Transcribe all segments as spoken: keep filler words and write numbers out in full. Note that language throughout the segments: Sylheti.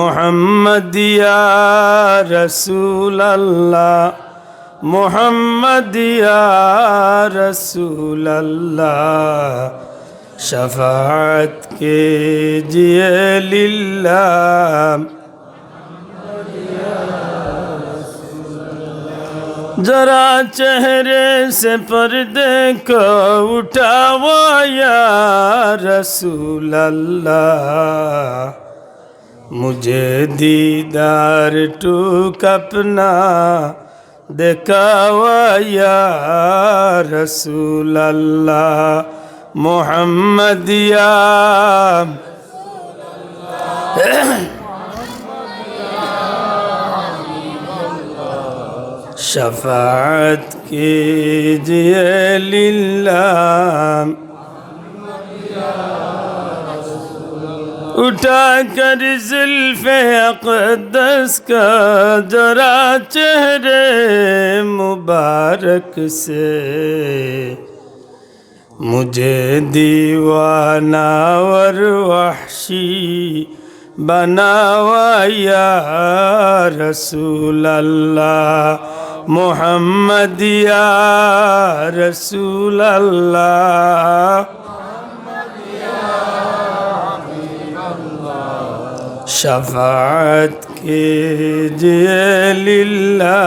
محمد یا رسول اللہ، محمد یا رسول اللہ، شفاعت کیجیے للہ۔ ذرا چہرے سے پردے کو اٹھاؤ یا رسول اللہ، مجھے دیدار ٹوک اپنا دکھاؤ یا رسول اللہ، محمد یا شفاعت کیجیے للہ۔ اٹھا کر زلف اقدس کا ذرا چہرے مبارک سے، مجھے دیوانہ اور وحشی بناؤ یا رسول اللہ، محمد یا رسول اللہ، شفاعت کیجیے للہ۔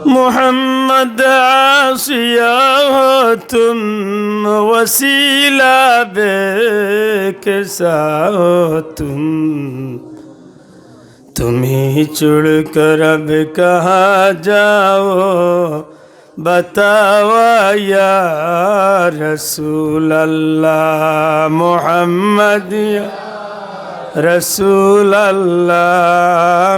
محمد آسیا ہو تم، وسیلہ بے کسا ہو تم، تمہیں چھوڑ کر اب کہاں جاؤ، بتاؤ یا رسول اللہ، محمد یا رسول اللہ،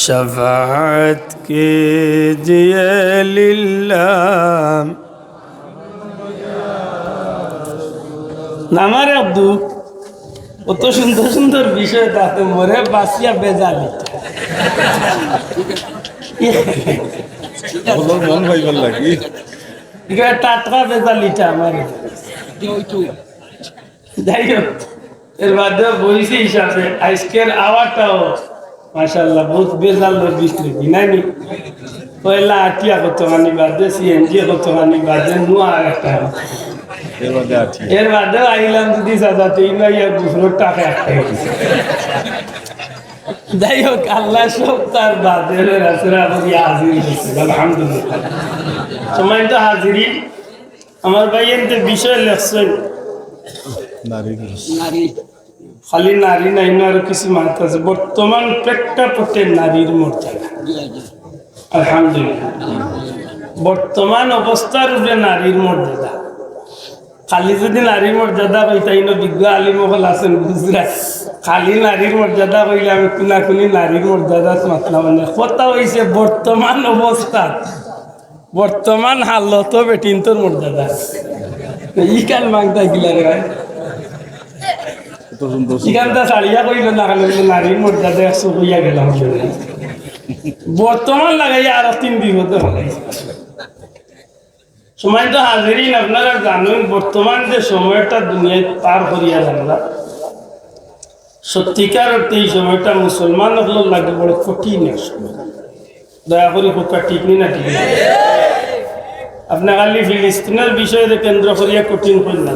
شفاعت کیجیے للہ۔ نامار আব্দু, অত সুন্দর সুন্দর বিষয় তাতে মরে বাঁচিয়া বেজালি। বলো মন ভাই বল লাগি। এটা টাটকা বেজালিটা আমার। যাই হোক, এর বাদে বইছি হিসাবে আজকের আওয়াজটাও মাশাআল্লাহ, বহুত বেজাল ভিতরে, কি নাই নি? পয়লা আটিয়া কতখানি বাদে, সিএনজি কতখানি বাদে, নুয়া আর একটা। এর বাদে আটিয়া। এর বাদেও আইলাম যদি সাজাতে, ইনো ইয়া গুফরর টাকা একটা গেছে। যাই হোক, আল্লাহ সব তার বাদে রাসুল আবুদি হাজির হয়েছে, আলহামদুলিল্লাহ। সম্মানিত হাজিরিন, আমার ভাই এনতে বিষয় লেখছেন নারী। খালি নারী নাই, না আরো কিছু মাত আছে। বর্তমান প্রেক্ষাপটে নারীর মর্যাদা। আলহামদুলিল্লাহ। বর্তমান অবস্থার উপরে নারীর মর্যাদা। খালি যদি নারীর মর্যাদা কইতাম, ইনো বিজ্ঞ আলিম অকল আছেন গুজরাট। খালি নারীর মর্যাদা কইলে আমি কুনাকুনি নারীর মর্যাদাত মাতলাম না। কথা হইছে বর্তমান অবস্থা। বর্তমান হালতো বেটিন্তর মর্যাদা। ইখান মাগদা কিলা রে ভাই? কত সুন্দর। ইখানটা ছাড়িয়া কইল না, কারণ নারীর মর্যাদা একশো কইয়া গেলাম। বর্তমান লাগাইয়া আরো তিন দিন হতে হবে। সম্মানিত হাজিরিন, আপনারা জানেন বর্তমান যে সময়টা দুনিয়াত পার করিয়া আমরা, সত্যিকার অর্থে এই সময়টা মুসলমান অকলর লাগি বড় কঠিন এক সময়। দয়া করি কথা ঠিক নি না ঠিক না? আপনি খালি ফিলিস্তিনের বিষয়ে কেন্দ্র করিয়া কঠিন কইন না।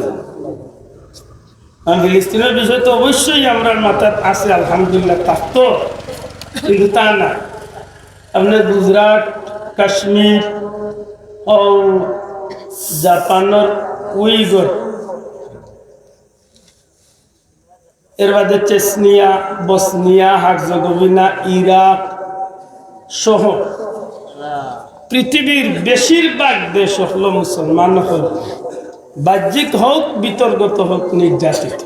কারণ ফিলিস্তিনের বিষয় তো অবশ্যই আমরার মাথাত আছে, আলহামদুলিল্লাহ, থাকতো, কিন্তু তা না। আপনি গুজরাট, কাশ্মীর, ও জাপানের উইগর, এর বাদে চেচনিয়া, বসনিয়া, হার্জেগোভিনা, ইরাক সহ পৃথিবীর বেশিরভাগ দেশ অকল মুসলমান অকল, বাহ্যিক হোক, ভিতরগত হোক, নির্যাতিত।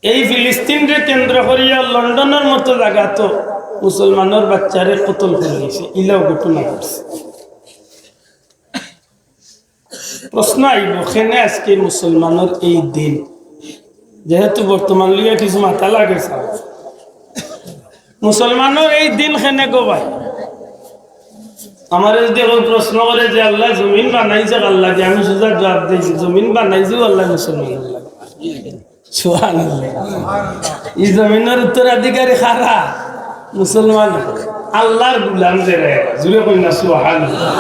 এই ফিলিস্তিনরে কেন্দ্র করিয়া লন্ডনের মতো জাগাত মুসলমানর বাচ্চারে কতল করা হয়েছে, ইলাও ঘটনা ঘটছে। প্রশ্ন আইব, কেনে আজকে মুসলমানর এই দিন? যেহেতু বর্তমান লইয়া কিছু মাথা লাগে, স্যার, মুসলমানর এই দিন কেনে গো ভাই? আমারে যদি কেউ প্রশ্ন করে যে আল্লায় জমিন বানাইছে কার লাগি, আমি সোজা জবাব দেই, জমিন বানাইছেউ আল্লায় মুসলমানর লাগি। সুবহানাল্লাহ। ই জমিনর উত্তরাধিকারী কারা? মুসলমান। আল্লার গুলাম যারা, জুরে কইন না সুবহানাল্লাহ।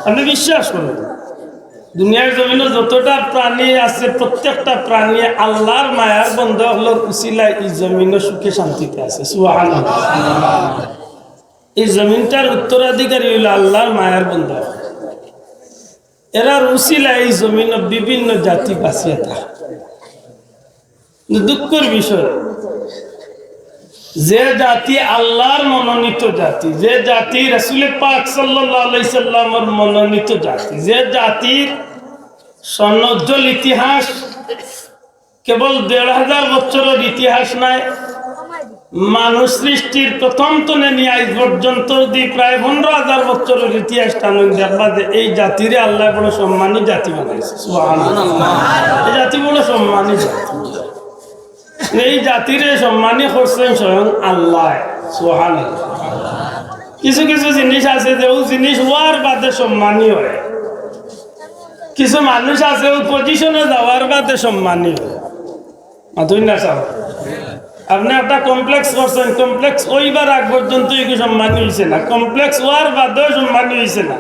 আপনে বিশ্বাস করইন, দুনিয়ার জমিনো যতটা প্রাণী আছে, প্রত্যেকটা প্রাণী আল্লার মায়ার বন্দা অকলর উসিলায় ই জমিনো সুখে শান্তিতে আছে। সুবহানাল্লাহ। ই জমিনটার উত্তরাধিকারী অইলো আল্লার মায়ার বন্দা। এরার উসিলায় ই জমিনো বিভিন্ন জাতি বাঁচিয়া থাকে। কিন্তু দুঃখর বিষয়, যে জাতি আল্লার মনোনীত জাতি, যে জাতি রাসূলে পাক সাল্লাল্লাহু আলাইহি সাল্লামর মনোনীত জাতি, যে জাতির স্বর্ণোজ্জ্বল ইতিহাস, কেবল দেড় হাজার বছরর ইতিহাস নায়, মানুষ সৃষ্টির প্রথম তনে নিয়া আইজ পর্যন্ত যদি প্রায় পনেরো হাজার বছরর ইতিহাস টানইন, দেখবা যে এই জাতিরে আল্লায় বড় সম্মানী জাতি বানাইছে। সুবহানাল্লাহ। এই জাতি বড় সম্মানী জাতি। এই জাতিরে সম্মানী করছইন স্বয়ং আল্লায়। সুবহানাল্লাহ। কিছু কিছু জিনিস আছে যে অউ জিনিস অওয়ার বাদে সম্মানী অয়, কিছু মানুষ আছে অউ পজিশনো যাওয়ার বাদে সম্মানী অয়। মাতইন না সাব। আপনে একটা কমপ্লেক্স করছইন, কমপ্লেক্স অইবার আগ পর্যন্ত ইগু সম্মানী অইছে না, কমপ্লেক্স অওয়ার বাদেও সম্মানী অইছে না।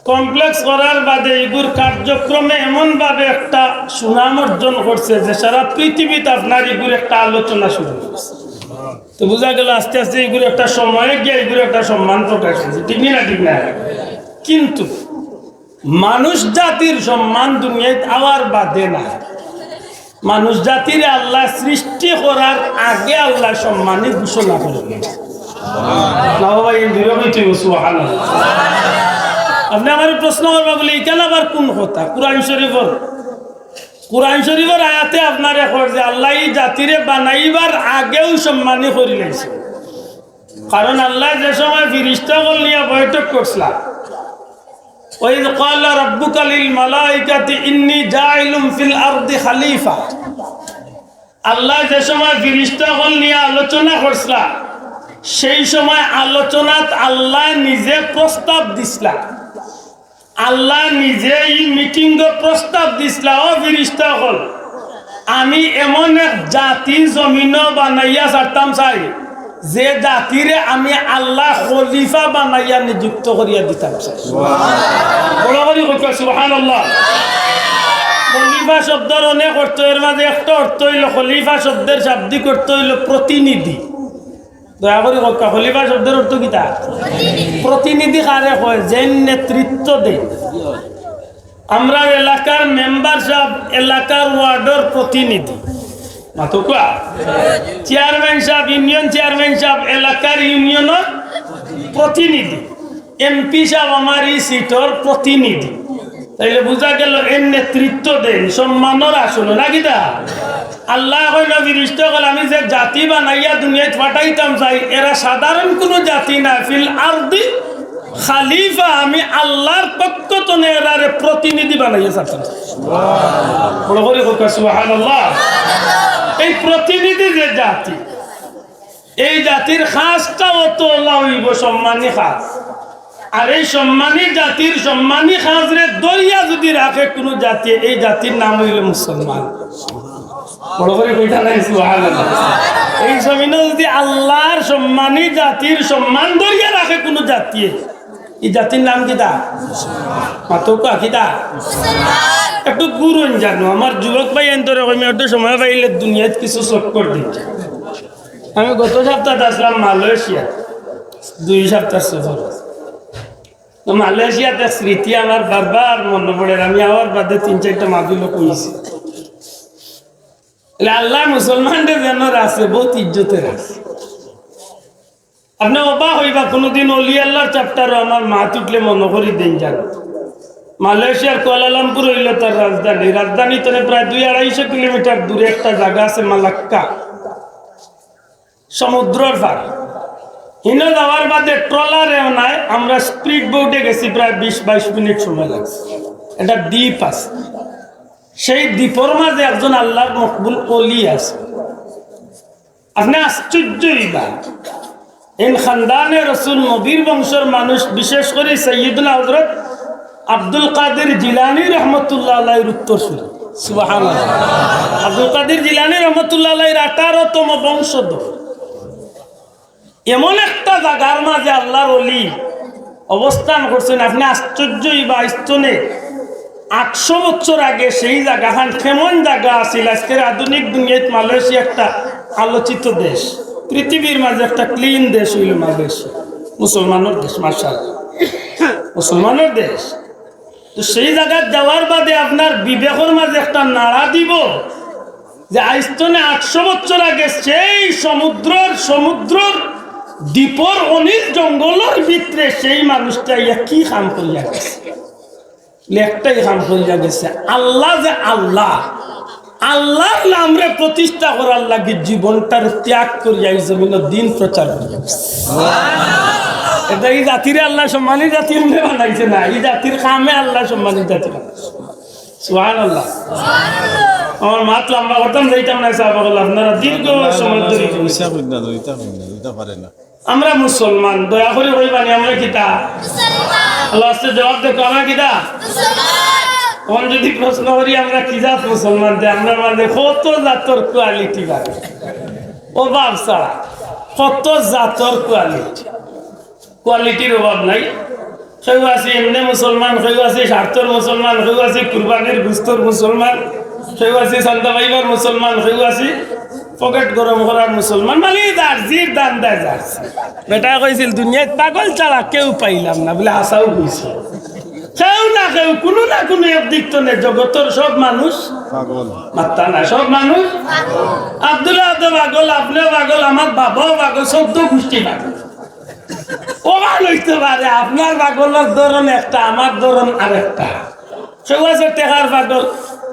কমপ্লেক্স করার বাদে ইগুর কার্যক্রমে এমনভাবে একটা সুনাম অর্জন করছে যে সারা পৃথিবীত আপনার ইগুর একটা আলোচনা শুরু অইছে। তো বুঝা গেল আস্তে আস্তে ইগুর একটা সময়ে গিয়া ইগুর একটা সম্মান প্রকাশ অইছে, ঠিক নি না? ঠিক না? কিন্তু মানুষ জাতির সম্মান দুনিয়াত আওয়ার বাদে না, মানুষ জাতিরে আল্লায় সৃষ্টি করার আগে আল্লায় সম্মানী ঘোষণা করি দিছে। না বাবা, এই দৃঢ় হইতে হইব, সুবহানাল্লাহ। আপনে আমারে প্রশ্ন করবা বলে, ইখান আবার কোন কথা? কোরআন শরীফর, কোরআন শরীফর আয়াতে আপনারে কয় যে আল্লায় ই জাতিরে বানাইবার আগেউ সম্মানী করি লাইছে। কারণ আল্লায় যে সময় ফিরিস্তা অকল নিয়া বৈঠক করছিলা, وإذ قال ربك للملائكة إني جاعل في الأرض خليفة। আল্লায় যে সময় ফিরিস্তা অকল নিয়া আলোচনা করছিলা, সেই সময় আলোচনাত আল্লায় নিজে প্রস্তাব দিছলা। আল্লায় নিজে ই মিটিংও প্রস্তাব দিছলা, "ও ফিরিস্তা অকল, আমি এমন এক জাতি জমিনো বানাইয়া ছাড়তাম চাই, যে জাতিরে আমি আল্লায় খলিফা বানাইয়া নিযুক্ত করিয়া দিতাম চাই।" বড় করি কইবা, সুবহানাল্লাহ। খলিফা শব্দর অনেক অর্থ, এর মাঝে একটা অর্থ অইলো, খলিফা শব্দর শাব্দিক অর্থ অইলো প্রতিনিধি। দয়া করি কউক্কা, খলিফা শব্দর অর্থ কিতা? প্রতিনিধি কারে কয়? যেইন নেতৃত্ব দেইন। আমরার এলাকার মেম্বার সাব এলাকার ওয়ার্ডর প্রতিনিধি। মাতউক্কা? Chairman sub, union chairman sub এলাকার ইউনিয়নর প্রতিনিধি। এমপি সাব আমার ই সিটর প্রতিনিধি। তাইলে বুঝা গেল এর নেতৃত্ব দেইন, সম্মানর আসন, না কিতা? আল্লায় কইলা, "ফিরিস্তা অকল, আমি যে জাতি বানাইয়া দুনিয়াত পাঠাইতাম চাই, এরা সাধারণ কুনু জাতি না, ফিল আরদি খালিফা, আমি আল্লাহর পক্ষ তনে এরারে প্রতিনিধি বানাইয়া ছাড়তাম চাই।" বড় করি কউক্কা, সুবহানাল্লাহ। এই প্রতিনিধি যে জাতি, এই জাতির খাসটা অত অলা অইবো সম্মানী খাস। আর এই সম্মানী জাতির সম্মানী খাসরে ধরিয়া যুদি রাখে কুনু জাতিয়ে, এই জাতির নাম অইলো মুসলমান। বড় করি কইতা নাই, সুবহানাল্লাহ। এই জমিনো যুদি আল্লাহর সম্মানী জাতির সম্মান ধরিয়া রাখে কুনু জাতিয়ে, ই জাতির নাম কিতা? মাতউক্কা, কিতা? একটু ঘুরইন জানো, আমার যুবক ভাইয়াইন্তরে কইমু, একটু সময় পাইলে দুনিয়াত কিছু চক্কর দিন। আমি গত সপ্তাহত আছলাম মালয়েশিয়া, দুই সপ্তাহর সফর। তো মালয়েশিয়াত এক স্মৃতি আমার বারবার মনো পড়ের, আমি আওয়ার বাদে তিন চাইরটা মাহফিলো কইছি। তাইলে আল্লায় মুসলমানরে যেন রাখছে, বউত ইজ্জতে রাখছে। আপনে অবাক অইবা, কুনুদিন অলি আল্লাহর চ্যাপ্টারও আমার মাত উঠলে মনো করি দেইন জানো। মালয়েশিয়ার কুয়ালালামপুর অইলো তার রাজধানী। রাজধানী তনে প্রায় দুই আড়াইশো কিলোমিটার দূরে একটা জাগা আছে মালাক্কা, সমুদ্রর পার। হিনো যাওয়ার বাদে ট্রলারেও নাই, আমরা স্পিড বোটে গেছি, প্রায় বিশ বাইশ মিনিট সময় লাগছে। একটা দ্বীপ আছে, সেই দ্বীপর মাঝে একজন আল্লাহর মকবুল অলি আছে। আপনে আশ্চর্য অইবা, এইন খান্দানে রসুল, নবীর বংশর মানুষ, বিশেষ করি সৈয়দনা হযরত আব্দুল কাদের জিলানী রহমতুল্লাহ আলাইহির উত্তরসূরি। সুবহানাল্লাহ। আব্দুল কাদের জিলানী রহমতুল্লাহ আলাইহির আঠারোতম বংশধর। এমন একটা জাগার মাঝে আল্লাহর ওলি অবস্থান করছইন, আপনে আশ্চর্য অইবা। আইজ থনে আটশো বছর আগে সেই জাগাখান কেমন জাগা আছিল? আজকের আধুনিক দুনিয়াত মালয়েশিয়া একটা আলোচিত দেশ, পৃথিবীর মাঝে একটা ক্লিন দেশ অইলো মালয়েশিয়া, মুসলমানর দেশ, মাশাআল্লাহ, মুসলমানর দেশ। তো সেই জাগাত যাওয়ার বাদে আপনার বিবেকর মাঝে একটা নাড়া দিবো যে আইজ থনে আটশো বছর আগে সেই সমুদ্রর, সমুদ্রর দ্বীপর অনিল জঙ্গলর ভিতরে সেই মানুষটা আইয়া কি কাম করিয়া গেছে? একটাই কাম করিয়া গেছে, আল্লাহ যে আল্লাহ, আল্লাহর নামরে প্রতিষ্ঠা করার লাগি জীবনটারে ত্যাগ করিয়া এই জমিনো দ্বীন প্রচার করিয়া গেছে। এটা এই জাতিরে আল্লায় সম্মানী জাতি এমনে বানাইছে না, এই জাতির কামে আল্লায় সম্মানী জাতি বানাইছে। সুবহানাল্লাহ। আমার মাত লম্বা করতাম, যাইতাম না, সাহাবা বলে, আপনারা দীর্ঘ সময় ধরে ইতা কইন না, ইতা কইন না, ইতা পারে না। আমরা মুসলমান, দয়া করি কইবানি, আমরা কিতা? আল্লাহ আস্তে জবাব দেখো, আমরা কিতা? অখন যদি প্রশ্ন করি, আমরা কি জাত মুসলমান, তে আমরার মাঝে কত জাতর কোয়ালিটি বাড়ে, অভাব ছাড়া, কত জাতর কোয়ালিটি। কোয়ালিটির অভাব নাই। কেউ আছি এমনে মুসলমান, কেউ আছি স্বার্থর মুসলমান, কেউ আছি কুরবানির গোস্তর মুসলমান, কেউ আছি চান্দা পাইবার মুসলমান, কেউ আছি পকেট গরম করার মুসলমান, মানে যার জির ধান্দায় যার। বেটায় কইছিল, "দুনিয়াত পাগল ছাড়া কেউ পাইলাম না", বলে হাছাউ কইছে। কেউ না কেউ, কুনু না কুনু একদিক থনে জগতর সব মানুষ পাগল। মাত্তা না, সব মানুষ পাগল। আব্দুল্লাহ তো পাগল, আপনেও পাগল, আমার বাবাও পাগল, চৌদ্দ গুষ্টি পাগল। অখান অইতে পারে, আপনার পাগলর ধরন একটা, আমার ধরন আরেকটা। কেউ আছে টেকার পাগল,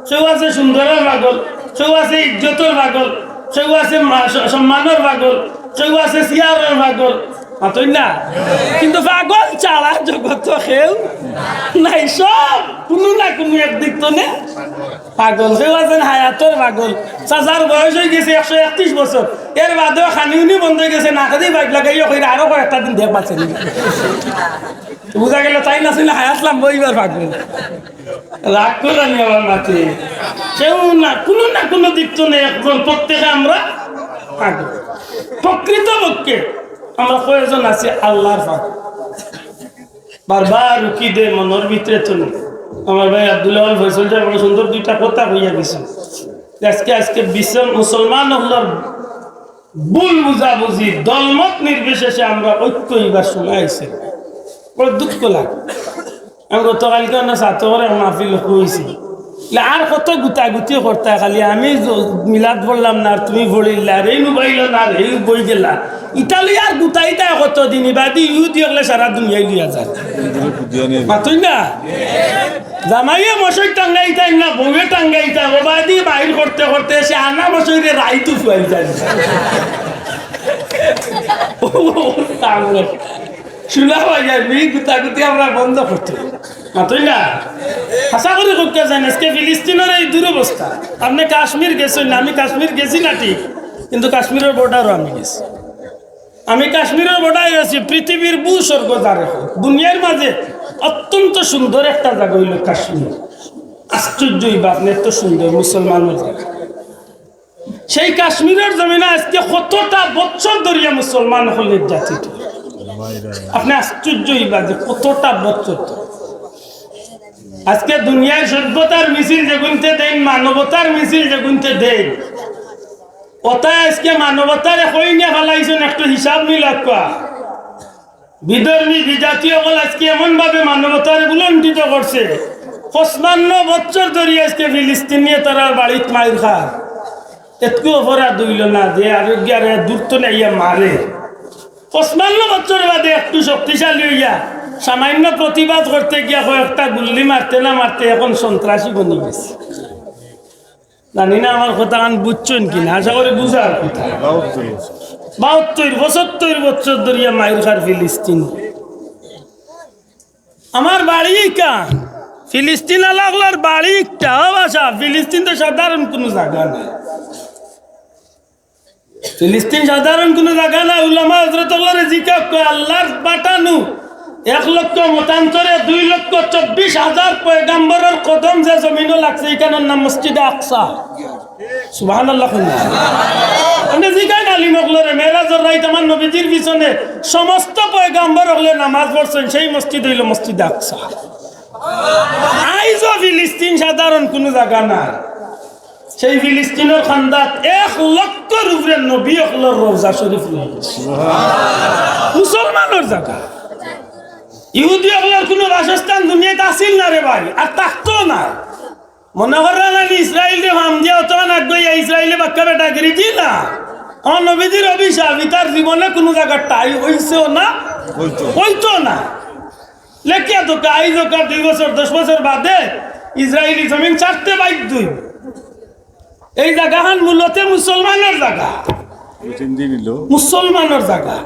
কেউ আছে সুন্দরর পাগল, কেউ আছে ইজ্জতর পাগল, কেউ আছে মা-, স-, সম্মানর পাগল, কেউ আছে চেয়ারর পাগল, মাতইন না? কিন্তু পাগল ছাড়া জগতো কেউ নাই, সব কুনু না কুনু একদিক থনে পাগল। কেউ আছেন হায়াতর পাগল, চাচার বয়স অইগেছে একশো একত্রিশ বছর, এর বাদেও খানি উনি বন্ধ অইগেছে, নাকেদি পাইপ লাগাইয়া কইরা আরো কয়েকটা দিন দেখ বাঁচে নি। বুঝা গেল তাইন আছইন হায়াত লম্বা অইবার পাগল। রাগ করইন না আমার মাতে। কেউ না, কুনু না কুনু দিক থনে একজন, প্রত্যেকে আমরা পাগল। প্রকৃতপক্ষে আমরা কয়জন আছি আল্লাহর পাগল? বারবার উকি দে মনর ভিতরে থনে। আমার ভাই আব্দুল্লাহ আল ফয়সল সাহেব বড় সুন্দর দুইটা কথা কইয়া গেছে। আজকে, আজকে বিশ্ব মুসলমান অকলর ভুল বুঝাবুঝি, দলমত নির্বিশেষে আমরা ঐক্য অইবার সময় আইছে। বড় দুঃখ লাগে। আমি গতকালকে অন্য ছাত্রর এক মাহফিল কইছি, "লে আর কত গুতাগুতি করতায়, খালি আমি জ-, মিলাদ পড়লাম না আর তুমি পড়িলা, আর এই মোবাইল না আর এই বই গেলা, ইতা লইয়া আর গুতাইতায় কতদিন? ইবাদি ইহুদি অকলে সারা দুনিয়ায় লইয়া যায়।" মাতইন না? জামাইয়ে মশারি টাঙ্গাইতায় না, বউয়ে টাঙ্গাইতায়, ওবাদি বাইর করতে করতে সে আনা মশারিরে রাইত ফুয়াই যায়। শুনা ভাই, আর এই গুতাগুতি আমরা বন্ধ করতে। মাতইন না? আশা করি করতে চান, আজকে ফিলিস্তিনর এই দুরবস্থা। আপনে কাশ্মীর গেছইন না, আমি কাশ্মীর গেছি না ঠিক, কিন্তু কাশ্মীরর বর্ডারও আমি গেছি। আমি কাশ্মীরর বর্ডারে আছি, পৃথিবীর ভূস্বর্গ যারে কয়। দুনিয়ার মাঝে অত্যন্ত সুন্দর একটা জাগা অইলো কাশ্মীর। আশ্চর্য অইবা আপনে, এত সুন্দর মুসলমানর জাগা। সেই কাশ্মীরর জমিনো আজকে কতটা বছর ধরিয়া মুসলমান অকল নির্যাতিত। আপনে আশ্চর্য অইবা যে কতটা বছর ধরি। আজকে দুনিয়ার সভ্যতার মিছিল যেগুনতে দেইন, মানবতার মিছিল যেগুনতে দেইন, অতায় আজকে মানবতারে কই নিয়া ফালাইছইন একটু হিসাব মিলাউক্কা। বিধর্মী বিজাতি অকল আজকে এমন ভাবে মানবতারে ভুলণ্ঠিত করছে, পঁচপান্ন বছর ধরি আজকে ফিলিস্তিনিয়ে তারার বাড়িত মাইর খার। এতকু অপরাধ অইলো না যে আরোগ্যারে দূর থনে আইয়া মারে। পঁচপান্ন বছর বাদে একটু শক্তিশালী অইয়া সামান্য প্রতিবাদ করতে গিয়া কয়েকটা গুল্লি মারতে না মারতে এখন সন্ত্রাসী বনি গেছে। জানি না আমার কথাখান বুঝছইন কি না, আশা করি বুঝার কথা। বাহাত্তর বছর। বাহাত্তর, পঁচাত্তর বছর ধরিয়া মাইর খার ফিলিস্তিন। আমার বাড়ি কান, ফিলিস্তিন আলা অকলর বাড়ি একটা, ও বাসা, ফিলিস্তিন তো সাধারণ কুনু জাগা না। ফিলিস্তিন সাধারণ কুনু জাগা না। উলামা হজরত অকলরে জিকাউক্কা, আল্লার পাঠানো এক লক্ষ মতান্তরে দুই লক্ষ চব্বিশ হাজার পয়গাম্বরর কদম যে জমিনো লাগছে, ইখানর নাম মসজিদে আকসা। সুবহানাল্লাহ কইন না। আপনে জিকাইন আলিম অকলরে, মেরাজর রাইত আমার নবীজির পিছনে সমস্ত পয়গাম্বর অকলে নামাজ পড়ছইন, সেই মসজিদ অইলো মসজিদে আকসা। আইজও ফিলিস্তিন সাধারণ কুনু জাগা না। সেই ফিলিস্তিনর কান্দাত এক লক্ষর উপরে নবী অকলর রওজা শরীফ রইছে। মুসলমানর জাগা। ইহুদি অকলর কুনু বাসস্থান দুনিয়াত আছিল না রে ভাই, আর থাকতো না। মনো কররা নানি ইসরাইলরে ফাম দিয়া অতখান আগুয়াইয়া ইসরাইলে বাক্কা বেটাগিরি দি না। আমার নবীজির অভিশাপ, ইতার জীবনে কুনু জাগাত ঠাই অইছেও না, অইতো। অইতো না। লেখিয়া তো আইজ অইক্কা দুই বছর, দশ বছর বাদে ইসরাইলি জমিন ছাড়তে বাধ্য অইবো। এই জাগাখান মূলত মুসলমানর জাগা। মুসলমানর জাগা।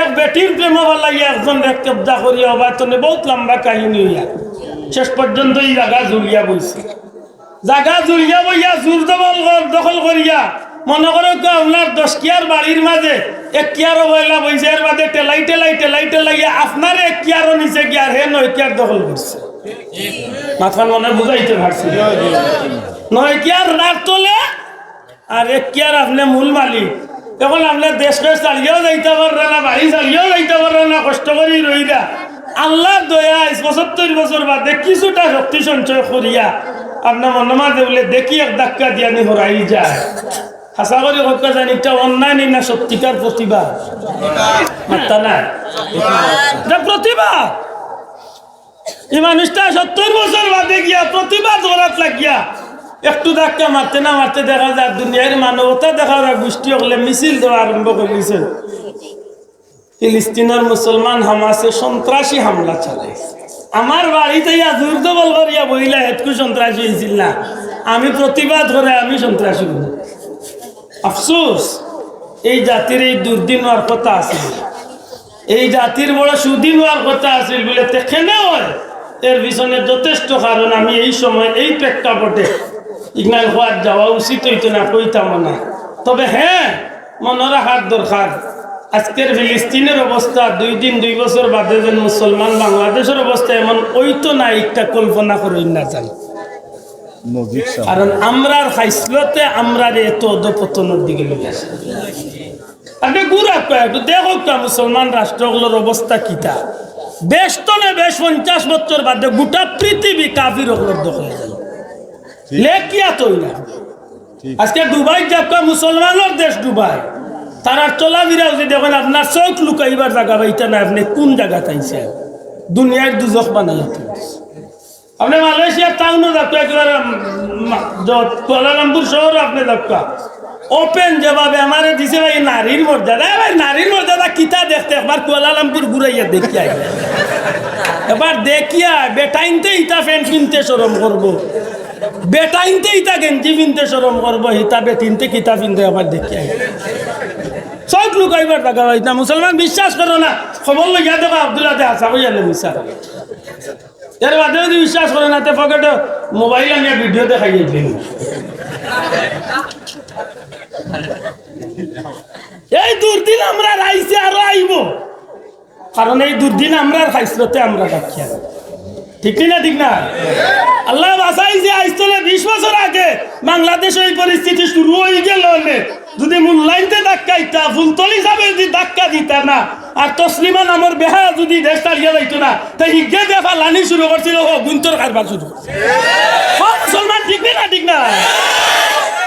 এক বেটির প্রেমো ফালাইয়া একজনরে কবজা করিয়া অবায় তনে বউত লম্বা কাহিনী অইয়া শেষ পর্যন্ত ই জাগা জুড়িয়া বইছে। জাগা জুড়িয়া বইয়া জুর দখল কর-, দখল করিয়া মনো করউক্কা আপনার দশ কিয়ার বাড়ির মাঝে এক কিয়ারও পয়লা বইছে, এর বাদে ঠেলাই, ঠেলাই, ঠেলাই, ঠেলাইয়া আপনার এক কিয়ারও নিচে গিয়া আর হে নয় কিয়ার দখল করছে। মাতখান মনে বুঝাইতে পারছি? নয় কিয়ার রার তলে আর এক কিয়ার আপনে মূল মালিক। অখন আপনে দেশ-টেশ ছাড়িয়াও যাইতা পাররা না, বাড়ি ছাড়িয়াও যাইতা পাররা না, কষ্ট করি রইরা। আল্লার দয়ায় পঁচাত্তর বছর বাদে কিছুটা শক্তি সঞ্চয় করিয়া আপনে মনো মাঝে বুলে দেখি এক ধাক্কা দিয়া নি হরাই যায়। হাছা করি কউক্কা জানি, ইটা অন্যায় নি না সত্যিকার প্রতিবাদ? মাত্তা নাই। ইটা প্রতিবাদ। ই মানুষটা সত্তর বছর বাদে গিয়া প্রতিবাদ করাত লাগিয়া একটু ধাক্কা মারতে না মারতে দেখা যায় দুনিয়ার মানবতা দেখার আর গোষ্ঠী অকলে মিছিল দেওয়া আরম্ভ করি দিছে। ফিলিস্তিনর মুসলমান হামাসে সন্ত্রাসী হামলা চালাইছে। আমার বাড়িত ইয়া জুর দখল করিয়া বইলা হেতকু সন্ত্রাসী অইছিল না, আমি প্রতিবাদ করে আমি সন্ত্রাসী অইলাম। আফসোস, এই জাতির এই দুর্দিন অওয়ার কথা আছিল। এই জাতির বড় সুদিন অওয়ার কথা আছিল বুলে তে কেনে অয়, এর পিছনে যথেষ্ট কারণ। আমি এই সময় এই প্রেক্ষাপটে ইগনাইল কওয়াত যাওয়া উচিত অইতো না, কইতামও না। তবে হ্যাঁ, মনো রাখার দরকার, আজকের ফিলিস্তিনের অবস্থা দুই দিন দুই বছর বাদে যেন মুসলমান বাংলাদেশর অবস্থা এমন অইতো না, ইটা কল্পনা করইন না যান। কারণ আমরার খাইছলতে আমরারে এত অধঃপতনর দিকে লইয়া যায়। আপনে ঘুরাউক্কা, একটু দেখউক্কা মুসলমান রাষ্ট্র অকলর অবস্থা কিতা। বেশ তনে বেশ পঞ্চাশ বছর বাদে গোটা পৃথিবী কাফির অকলর দখলে যাইবো। লেখিয়া তো অইলা। আজকে দুবাই যাউক্কা, মুসলমানর দেশ দুবাই, তারার চলাফিরা যদি দেখইন, আপনার চউখ লুকাইবার জাগা পাইতা না, আপনে কুন জাগাত আইছইন? দুনিয়ার দুজখ বানাইয়া তুলছে। আপনে মালয়েশিয়ার টাউনো যাউক্কা, একেবারে, উম, মা-, য-, কুয়ালালামপুর শহরো আপনে যাউক্কা। Open যেভাবে আমারে দিছে ভাই, নারীর মর্যাদা। এ ভাই, নারীর মর্যাদা কিতা দেখতে? একবার কুয়ালালামপুর ঘুরাইয়া দেখিয়া আই। একবার দেখিয়া আই, বেটাইন্তে ইতা প্যান্ট পিনতে শরম করবো, বেটাইন্তে ইতা গেঞ্জি পিনতে শরম করবো, ইতা বেটিন্তে কিতা পিনতে একবার দেখিয়া আই। চউখ লুকাইবার জাগা পাইতা না, মুসলমান বিশ্বাস করো না। খবর লইয়া দেখো, আব্দুল্লাহ দে হাছা কইয়া নি মিছা। এর বাদে যদি বিশ্বাস করে না, তে পকেটো মোবাইল আনিয়া ভিডিও দেখাইয়া দিন। এই দুর্দিন আমরার আইছে, আরো আইবো, কারণ এই দুর্দিন আমরার খাইছলতে আমরা রাখিয়া। ঠিক নি না? ঠিক না? আল্লায় বাঁচাইছে, আইজ তনে বিশ বছর আগে বাংলাদেশো এই পরিস্থিতি শুরু অইগেলো অনে। যদি মূল্যাইন্তে ধাক্কা দিতা, ফুলতলি সাবে যদি ধাক্কা দিতা না, আর তসলিমা নামর বেহায়া যদি দেশ ছাড়িয়া যাইতো না, তে হিগে যে ফালানি শুরু করছিল, অগুইন্তর কারবার শুরু করছে। ও মুসলমান, ঠিক নি না? ঠিক না?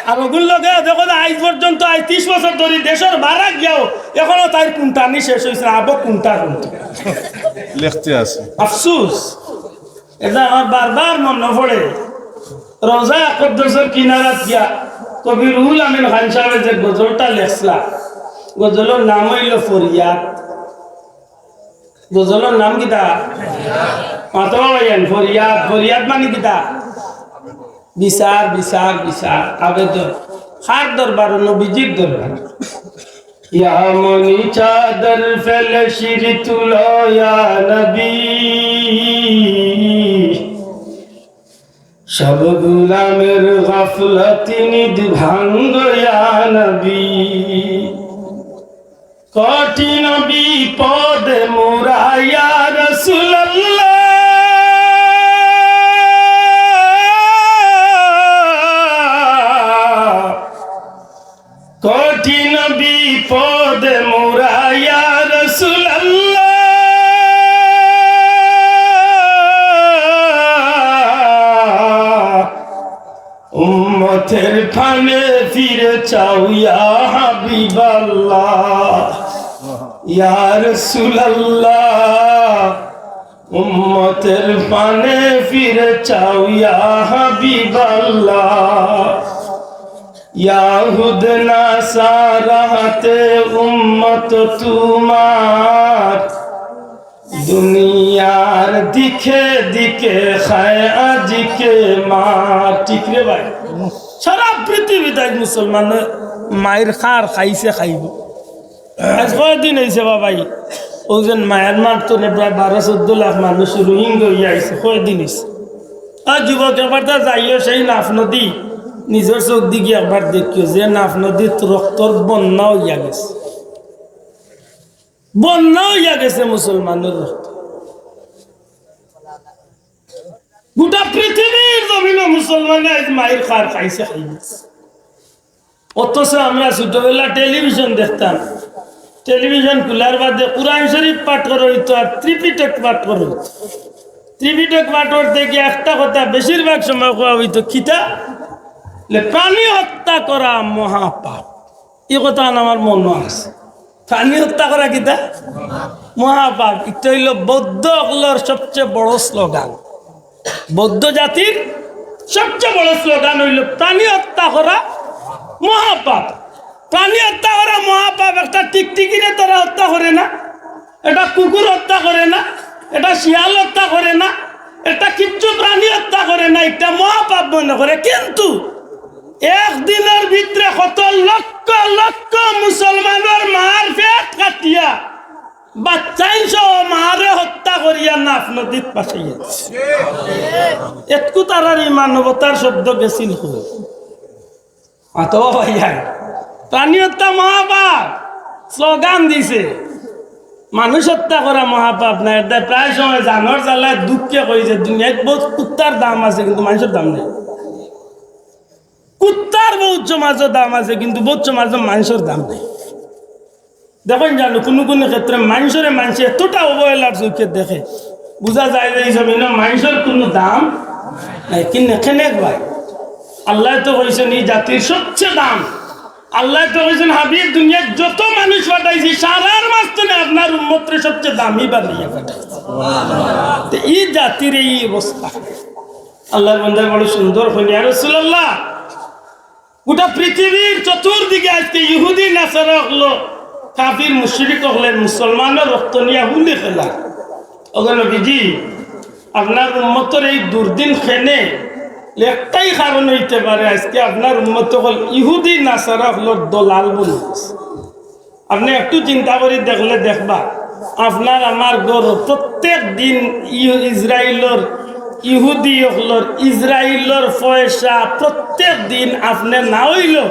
আর অগুর লগে দেখো না, আইজ পর্যন্ত, আইজ ত্রিশ বছর ধরি দেশর বারা গিয়াও এখনো তাইর কুন্টানি শেষ অইছে না, আবো কুন্টা কুন্টা। লেখতে আছে। আফসোস। এটা আমার বারবার মনো পড়ে। রওজা আকদ্দসর কিনারাত গিয়া কবি রুহুল আমিন খান সাবে যে গজলটা লেখছলা, গজলর নাম অইলো ফরিয়াদ। গজলর নাম কিতা? মাতো ভাইয়াইন, ফরিয়াদ। ফরিয়াদ মানে কিতা? বিচার, বিচার, বিচার, আবেদন। কার দরবার? নবীজির দরবার। یا منی چادر فلشیر طلا یا نبی، সব গোলামের গাফলতি নিদ ভাঙ্গ ইয়া নবী। কঠিন বিপদে মোরা ইয়া রাসূলুল্লাহ। কঠিন বিপদে মোরা ইয়া রাসূলুল্লাহ। উম্মতের পানে ফিরে চাও ইয়া হাবিবাল্লাহ, ইয়া রাসূলুল্লাহ। উম্মতের পানে ফিরে চাও ইয়া হাবিবাল্লাহ। ইয়াহুদ নাসারা হাতে উম্মত তোমার, দুনিয়ার দিকে দিকে খায় আজিকে মার। ঠিক রে ভাই? সারা পৃথিবীত আইজ মুসলমানে মাইর খার খাইছে, খাইবো। আইজ কয়দিন অইছে বাবাই, অউ যেন মায়ানমার তনে প্রায় বারো চৌদ্দ লাখ মানুষ রোহিঙ্গা অইয়া আইছে, কয়দিন অইছে। আর যুবক, একবার তা যাইও সেই নাফ নদী, নিজর চউখ দি গিয়া একবার দেখিও, যে নাফ নদীত রক্তর বন্যা অইয়া গেছে, বন্যা অইয়া গেছে মুসলমানর রক্ত। গোটা পৃথিবীর জমিনো মুসলমানে আইজ মাইর খার খাইছে, খাইছে। অথচ আমরা ছোটবেলা টেলিভিশন দেখতাম, টেলিভিশন খুলার বাদে কুরআন শরীফ পাঠ করা অইতো আর ত্রিপিটক পাঠ করা অইতো। ত্রিপিটক পাঠ করতে গিয়া একটা কথা বেশিরভাগ সময় কওয়া অইতো, কিতা? বলে, প্রাণী হত্যা করা মহাপাপ। ই কথাখান আমার মনো আছে। প্রাণী হত্যা করা কিতা? মহাপাপ। ইটা অইলো বৌদ্ধ অকলর সবচেয়ে বড় স্লোগান। বৌদ্ধ জাতির সবচেয়ে বড় স্লোগান অইলো প্রাণী হত্যা করা মহাপাপ। প্রাণী হত্যা করা মহাপাপ। একটা টিকটিকিরে তারা হত্যা করে না, একটা কুকুর হত্যা করে না, একটা শিয়াল হত্যা করে না, একটা কিচ্ছু প্রাণী হত্যা করে না, ইটা মহাপাপ মনে করে। কিন্তু একদিনর ভিতরে কত লক্ষ লক্ষ মুসলমানর মার পেট কাটিয়া বাচ্চাইন সহ মারে হত্যা করিয়া নাফ নদীত ভাসাইয়া দিছে। এতকু তারার ই মানবতার শব্দ গেছিল কই? মাতো ভাইয়া, প্রাণী হত্যা মহাপাপ স্লোগান দিছে, মানুষ হত্যা করা মহাপাপ না। এর দায় প্রায় সময় জানর জ্বালায় দুঃখে কই যে দুনিয়াত বউত কুত্তার দাম আছে, কিন্তু মানষর দাম নাই। কুত্তার বউত সমাজো দাম আছে, কিন্তু বউত সমাজো মানষর দাম নাই। দেখইন জানো, কুনু কুনু ক্ষেত্রে মানষরে মানষে এতটা অবহেলার চউখে দেখে, বুঝা যায় যে ই জমিনো মানষর কুনু দাম নাই। কিন্তু কেনে ভাই, আল্লায় তো কইছইন ই জাতির সবচেয়ে দাম। আল্লায় তো কইছইন, হাবিব, দুনিয়াত যত মানুষ পাঠাইছি, সারার মাঝখানে আপনার উম্মতরে সবচেয়ে দামি বানাইয়া পাঠাইছি। তে ই জাতির এই অবস্থা। আল্লাহর বান্দায় বড় সুন্দর কইন, ইয়া রাসূলুল্লাহ, গোটা পৃথিবীর চতুর্দিকে আজকে ইহুদি নাসারা অকল, কাফির মুশরিক অকলে মুসলমানর রক্ত নিয়া হোলি খেলা। ওগো নবীজি, আপনার উম্মতর এই দুর্দিন কেনে, একটাই কারণ অইতে পারে, আজকে আপনার উম্মত অকল ইহুদি নাসারা অকলর দলাল বনি গেছে। আপনে একটু চিন্তা করি দেখলে দেখবা, আপনার আমার ঘরো প্রত্যেক দিন ইউ-, ইসরাইলর, ইহুদি অকলর, ইসরাইলর পয়সা প্রত্যেক দিন আপনে না অইলেও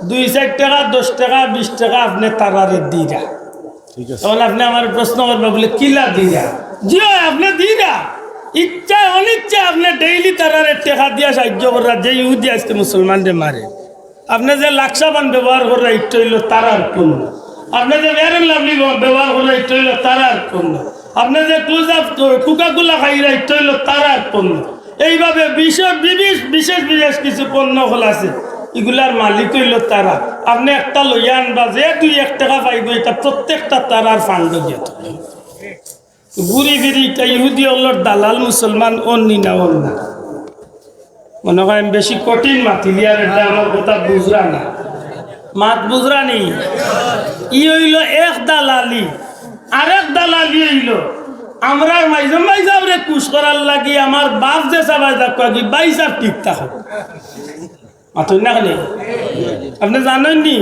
দুই চাইর টেকা, দশ টেকা, বিশ টেকা আপনে তারারে দিরা। ঠিক আছে। তখন আপনে আমারে প্রশ্ন করবা, বলে, "কিলা দিরা?" জি অয়, আপনে দিরা। ইচ্ছায় অনিচ্ছায় আপনে ডেইলি তারারে টেকা দিয়া সাহায্য কররা, যে ইহুদি আজকে মুসলমানরে মারে। আপনে যে লাক্সা পান ব্যবহার কররা, ইটা অইলো তারার পণ্য। আপনে যে Fair and Lovely ব্যবহার কররা, ইটা অইলো তারার পণ্য। আপনে যে Close Up, Coca-Cola খাইরা, ইটা অইলো তারার পণ্য। এইভাবে বিশেষ, বিশেষ, বিশেষ বিশেষ কিছু পণ্য অকল আছে, ইগুলার মালিক অইলো তারা। আপনে একটা লইয়া আনবা, যে দুই এক টেকা পাইবো, ইটা প্রত্যেকটা তারার ফান্ডো গিয়া থাকে। ঘুরি ফিরি ইটা ইহুদি অকলর দালাল মুসলমান অননি না অন না? মনো কয় আমি বেশি কঠিন মাতিলিয়ার, এর দায় আমার কথা বুঝরা না, মাত বুঝরা নি। ই অইলো এক দালালি, আরেক দালালি অইলো আমরার মাইজম ভাইসাবরে খুশ করার লাগি আমার বাফ যে সাবায় যাউক্কা কি ভাইসাব ঠিক থাকউক। মাতইন না কেনে? আপনে জানইন নি,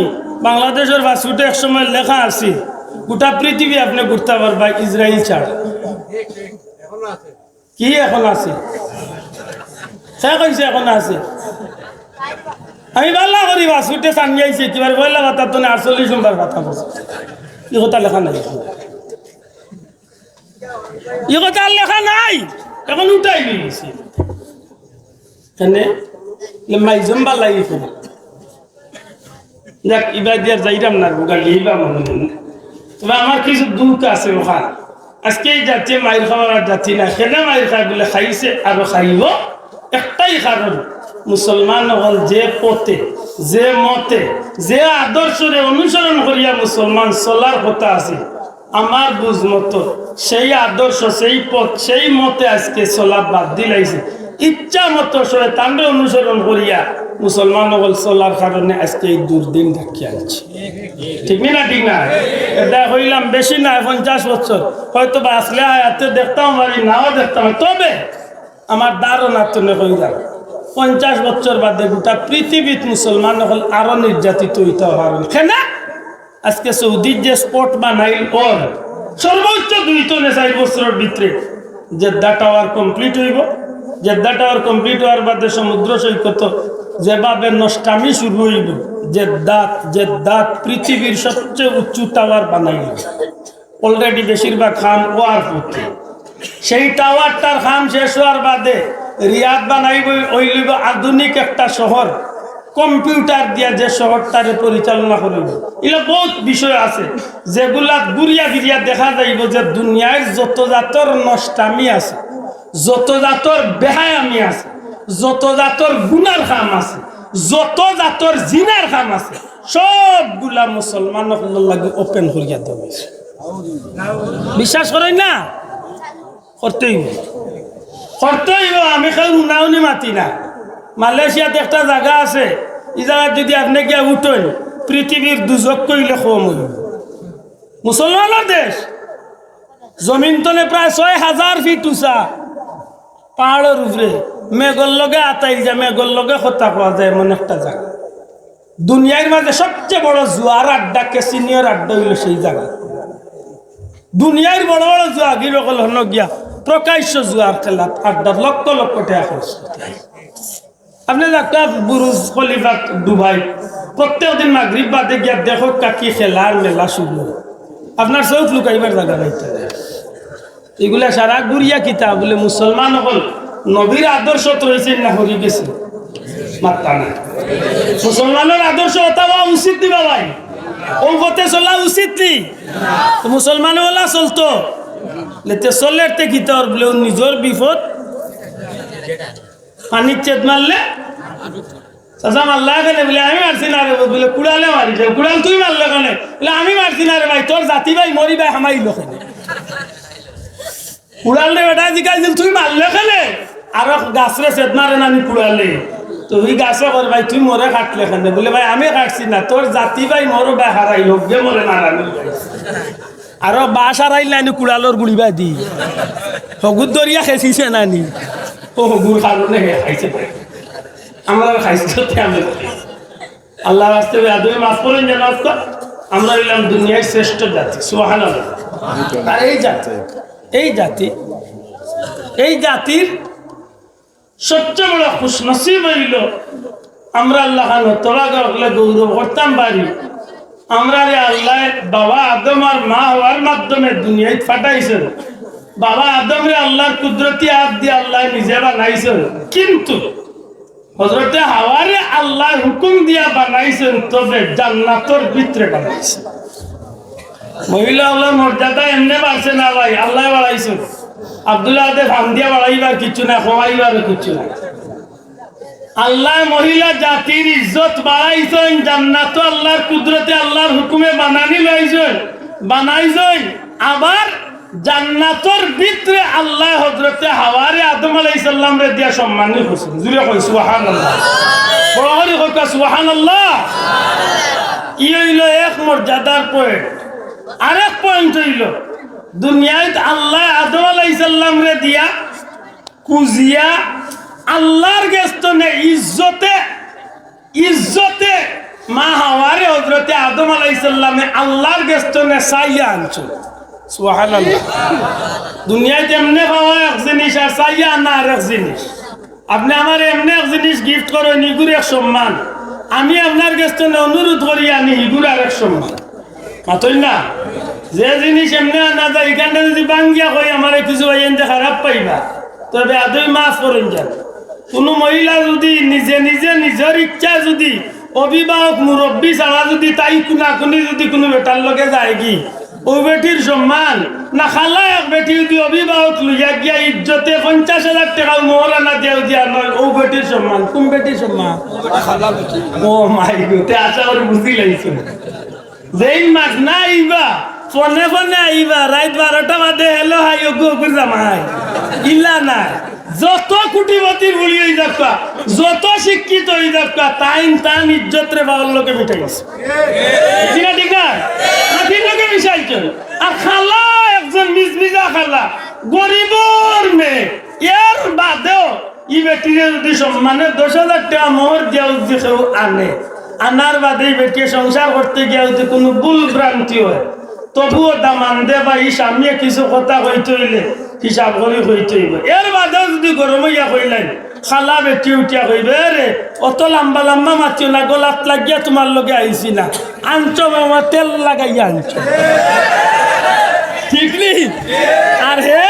বাংলাদেশর পাসপোর্টো এক সময় লেখা আছিল, গোটা পৃথিবী আপনে ঘুরতা পারবা ইসরাইল ছাড়া। কি এখন আছে? কে কইছে অখন আছে? আমি ভালা করি পাঁচ ফুটে চানি আইছি, একেবারে পয়লা পাতা তো না, আটচল্লিশ নম্বর পাতা বসে। ই কথা লেখা নাই, ই কথা আর লেখা নাই। অখন উঠাই লই গেছি। কেনে? মাইজম বালাই করে। যাক, ইবা দিয়া যাইরাম না, গালি ইবা মনে মনে। তবে আমার কিছু দুখ আছে অখান। আজকে ই জাতিয়ে মাইর খাওয়ার আর জাতি না, কেনে মাইর খায় বুলে খাইছে আরো খাইবো। একটাই কারণ, মুসলমান অকল যে পথে, যে মতে, যে আদর্শরে অনুসরণ করিয়া মুসলমান চলার কথা আছে, আমার বুঝ মতো সেই আদর্শ, সেই পথ, সেই মতে আজকে চলা বাদ দিলাইছে। ইচ্ছা মতো শয়তানরে অনুসরণ করিয়া মুসলমান অকল চলার কারণে আজকে এই দুর্দিন ডাকিয়া আনছে। ঠিক নি না? ঠিক না? এটা কইলাম বেশি না, পঞ্চাশ বছর। হয়তো বাঁচলে হায়াতে দেখতাম পারি, নাও দেখতাম পারি। তবে আমার ধারণা তুমি কইলাম, পঞ্চাশ বছর বাদে গোটা পৃথিবীত মুসলমান অকল আরো নির্যাতিত অইতা পারইন। কেনে? আজকে সৌদির যে স্পট বানাইল, ওর সর্বোচ্চ দুই তলে চাইর বছরর ভিতরে জেদ্দা টাওয়ার কমপ্লিট অইবো। জেদ্দা টাওয়ার কমপ্লিট অওয়ার বাদে সমুদ্র সৈকত যেভাবে নষ্টামি শুরু অইবো, জেদ্দাত, জেদ্দাত পৃথিবীর সবচেয়ে উঁচু টাওয়ার বানাইল। Already বেশিরভাগ কাম অওয়ার পথে। সেই টাওয়ারটার কাম শেষ অওয়ার বাদে রিয়াদ বানাইবো, অইলিবো আধুনিক একটা শহর, কম্পিউটার দিয়া যে শহরটারে পরিচালনা করিবো। ইলা বউত বিষয় আছে যেগুলা ঘুরিয়া ফিরিয়া দেখা যাইবো যে দুনিয়ার যত জাতর নষ্টামি আছে, যত জাতর বেহায়ামি আছে, যত জাতর গুনার কাম আছে, যত জাতর জিনার কাম আছে, সবগুলা মুসলমান অকলর লাগি ওপেন করিয়া দেওয়া অইছে। বিশ্বাস করইন না? করতে অইবো, করতে অইবো। আমি কেউ উনাউনি মাতি না। মালয়েশিয়াত একটা জাগা আছে, ই জাগাত যদি আপনে গিয়া উঠইন, পৃথিবীর দুজখ কইলে কম অইবো। মুসলমানর দেশ, জমিন তলে প্রায় ছয় হাজার ফিট উঁচা, পাহাড়র উপরে, মেঘর লগে আতাইল যায়, মেঘর লগে কথা কওয়া যায়, এমন একটা জাগা। দুনিয়ার মাঝে সবচেয়ে বড় জুয়ার আড্ডা, ক্যাসিনোর আড্ডা অইলো সেই জাগা। দুনিয়ার বড় বড় জুয়াগির অকল হনো গিয়া প্রকাশ্য জুয়ার খেলাত আড্ডাত লক্ষ লক্ষ টেকা খরচ করতে হয়। আপনে যাউক্কা বুরুজ খলিফা দুবাই, প্রত্যেক দিন মাগরিব বাদে গিয়া দেখউক্কা কি খেলার মেলা শুরু। আপনার চউখ লুকাইবার জাগা নাই। ইগুলা সারা ঘুরিয়া কিতা বুলে মুসলমান অকল নবীর আদর্শত রইছইন না হরি গেছে? মাত্তা না। মুসলমানর আদর্শ অতা অওয়া উচিত নি বা ভাই? অউ পথে চলা উচিত নি? তো মুসলমান অলা চলতো? লেতে চলের তে কিতা অর বুলে, অউ নিজর বিপদ পানিত ছেদ মারলে। চাচা মারলা কেনে? বুলে, "আমি মারছি না রে।" বুলে, "কুড়ালে মারিছে।" "কুড়াল তুই মারলে কেনে?" বুলে, "আমি মারছি না রে ভাই, তোর জাতি ভাই মরি ভাই হামাইলো কেনে?" কুড়ালরে বেটায় জিকাইছিল, "তুই মারলে কেনে?" আরো গাছরে ছেদ মারে না নি কুড়ালে? তো ওই গাছে কর, "ভাই, তুই মোরে কাটলে কেনে?" বুলে, "ভাই, আমি কাটছি না, তোর জাতি ভাই মোর ভাই হারাইলো, গে মোরে মারানি।" আরো বাঁশ হারাইল না নি কুড়ালর গুড়ি বাদি? হগুর দরিয়া খেছিছে না নি? ও হগুর কারণে হে খাইছে। আমরা খাইছি সত্যি আমি। আল্লাহর রাস্তায় বেয়াদবি মাফ করইন যেন আজকে। আমরা অইলাম দুনিয়ার শ্রেষ্ঠ জাতি। সুবহানাল্লাহ। আর এই জাতি, এই জাতি, এই জাতির সবচেয়ে বড় খুশনসিব অইলো আমরা আল্লাহ খান হতভাগা অকলে গৌরব করতাম পারি। আমরারে আল্লায় বাবা আদম আর মা হাওয়ার মাধ্যমে দুনিয়াত পাঠাইছইন। বাবা আদমরে আল্লাহর কুদরতি আত দিয়া আল্লায় নিজে বানাইছইন। কিন্তু হযরতে হাওয়ারে আল্লায় হুকুম দিয়া বানাইছইন, তবে জান্নাতর ভিতরে বানাইছইন। মহিলা অকলর মর্যাদা এমনে বাড়ছে না ভাই, আল্লায় বাড়াইছইন। আব্দুল্লাহ আদে ফান দিয়া বাড়াইবার কিচ্ছু নাই, কমাইবারও কিচ্ছু নাই। আল্লায় মহিলা জাতির ইজ্জত বাড়াইছইন, জান্নাতো আল্লাহর কুদরতে আল্লাহর হুকুমে বানানি লইছইন, বানাইছইন। আবার জান্নাতর ভিতরে আল্লায় হযরতে হাওয়ারে আদম আলাইহিস সালামরে দিয়া সম্মানী করছইন। জুরে কই সুবহানাল্লাহ। বড় করি কউক্কা সুবহানাল্লাহ। ই অইলো এক মর্যাদার point। আরেক point অইলো, দুনিয়াত আল্লায় আদম আলাইহিস সালামরে দিয়া কুজিয়া আল্লাহর গেছ থনে ইজ্জতে, ইজ্জতে মা হাওয়ারে হযরতে আদম আলাইহিস সালামে আল্লাহর গেছ থনে চাইয়া আনছইন। সুবহানাল্লাহ। দুনিয়াত এমনে পাওয়া এক জিনিস আর চাইয়া আনা আরেক জিনিস। আপনে আমারে এমনে এক জিনিস গিফট করইন, ইগুর এক সম্মান। আমি আপনার গেছ থনে অনুরোধ করি, আনি ইগুর আরেক সম্মান। মাতইন না? যে জিনিস এমনে আনা যায়, ইখানটা যুদি ভাঙ্গিয়া কই, আমারে কিছু ভাইয়াইন্তে খারাপ পাইবা, তবে আদৌ মাফ করইন যান। কুনু মহিলা যুদি নিজে নিজে নিজর ইচ্ছা যুদি অভিভাবক মুরব্বি ছাড়া যুদি তাই কুনাকুনি যুদি কুনু বেটার লগে যায়গি, অউ বেটির সম্মান না? খালা এক বেটি যুদি অভিভাবক লইয়া গিয়া ইজ্জতে পঞ্চাশ হাজার টেকাও মোহরানা দিয়া যুদি আনয়, অউ বেটির সম্মান। কুন বেটির সম্মান? ও মাই গো, তে আশা করি বুঝিলাইছো। যেইন মাত না আইবা, ফোনে ফোনে আইবা, রাইত বারোটা বাদে, "হ্যালো, হাই, ওগু, ওগুর জামাই।" ইলা না। যত কোটিপতির ফুড়ি অই যাউক্কা, যত শিক্ষিত অই যাউক্কা, তাইন তান ইজ্জতরে বাবার লগে মিশাইছে। ঠিক না, ঠিক না? মাটির লগে মিশাইছে। আর খালা একজন মিজমিজা খালা, গরিবর মেয়ে, এর বাদেও ই বেটিরে যুদি সম্মানে দশ হাজার টেকা মোহর দিয়া যুদি কেউ আনে, আনার বাদে ই বেটিয়ে সংসার করতে গিয়া যুদি কুনু ভুল ভ্রান্তি অয়, তবুও দামান্দে বা ই স্বামীয়ে কিছু কথা কইতে অইলে হিসাব করি কইতে অইবো। এর বাদেও যুদি গরম অইয়া কইলাইন, খালা বেটি উঠিয়া কইবে, "এ রে, অত লাম্বা লাম্বা মাতিও না, গলাত লাগিয়া তুমার লগে আইছি না, আনছো মামা, তেল লাগাইয়া আনছো।" ঠিক নি? আর হে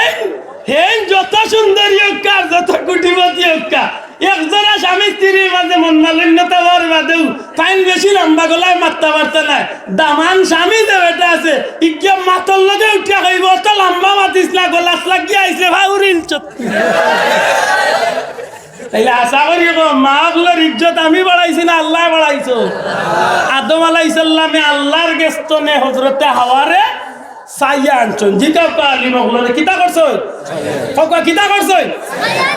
হেইন যত সুন্দরী অউক্কা আর যত কোটিপতি অউক্কা, একজরা স্বামী স্ত্রীর মাঝে মনমালিন্যতা অওয়ার বাদেও তাইন বেশি লাম্বা গলায় মাততা পারতা নায়। দামান স্বামী যে বেটা আছে, ইগিয়ে মাতর লগে উঠিয়া কইবো, "অত লাম্বা মাতিস না, গলাত লাগিয়া আইছে, ফাউরিল চত্তি।" তাইলে আশা করি গো, মা অকলর ইজ্জত আমি বাড়াইছি না আল্লায় বাড়াইছো? আদম আলাইহিস সালামে আল্লার গেছ থনে হজরতে হাওয়ারে চাইয়া আনছইন। জিকাউক্কা আলিম অকলরে, কিতা করছইন? কউক্কা, কিতা করছইন?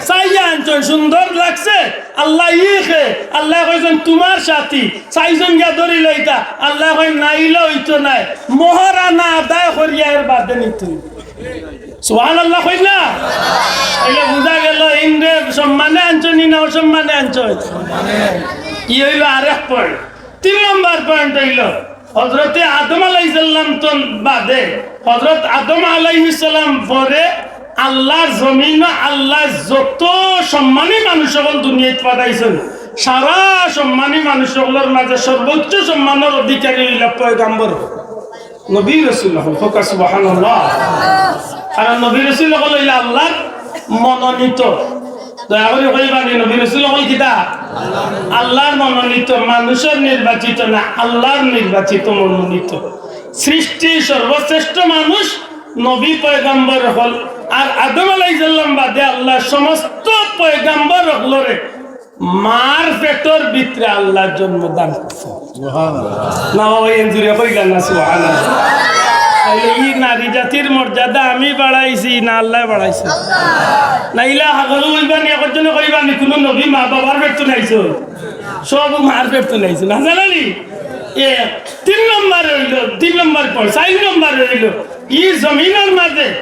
চাইয়া আনছইন। সুন্দর লাগছে? আল্লায় ই খে, আল্লায় কইছইন, "তুমার সাথী।" চাইছইন গিয়া ধরিলাইতা। আল্লায় কইন, "না, ইলা অইতো নায়। মোহরানা আদায় করিয়া এর বাদে নিতে অইবো।" সুবহানাল্লাহ কইন না? তাইলে বুঝা গেল, ইনরে সম্মানে আনছইন নি না অসম্মানে আনছইন? ই অইলো আরেক পয়েন্ট। তিন নম্বর পয়েন্ট অইলো, হজরতে আদম আলাইহিস সালাম তো বাদে, হজরত আদম আলাইহিস সালাম পরে আল্লার জমিনো আল্লায় যত সম্মানী মানুষ অকল দুনিয়াত পাঠাইছইন, সারা সম্মানী মানুষ অকলর মাঝে সর্বোচ্চ সম্মানর অধিকারী অইলা পয়গাম্বর, নবী রসুল অকল। কউক্কা সুবহানাল্লাহ। কারণ নবী রসুল অকল অইলা আল্লার মনোনীত। দয়া করি কইবানি, নবী রসুল অকল কিতা? আল্লার মনোনীত, মানুষর নির্বাচিত না, আল্লার নির্বাচিত, মনোনীত। সৃষ্টির সর্বশ্রেষ্ঠ মানুষ নবী পয়গাম্বর অকল। আর আদম আলাইহিস সালাম বাদে আল্লায় সমস্ত পয়গাম্বর অকলরে মার পেটর ভিতরে আল্লায় জন্মদান করছইন। না বাবা, এন জুরে কইলা না, সুবহানাল্লাহ। তাইলে ই নারী জাতির মর্যাদা আমি বাড়াইছি না আল্লায় বাড়াইছে? না ইলা হাগল কইবানি, একজনে কইবানি, কুনু নবী মা বাবার পেট থনে আইছইন? সব মার পেট থনে আইছইন, না জানো নি? এ, তিন নম্বরে অইলো, তিন নম্বর পর, চাইর নম্বরে অইলো, ই জমিনর মাঝে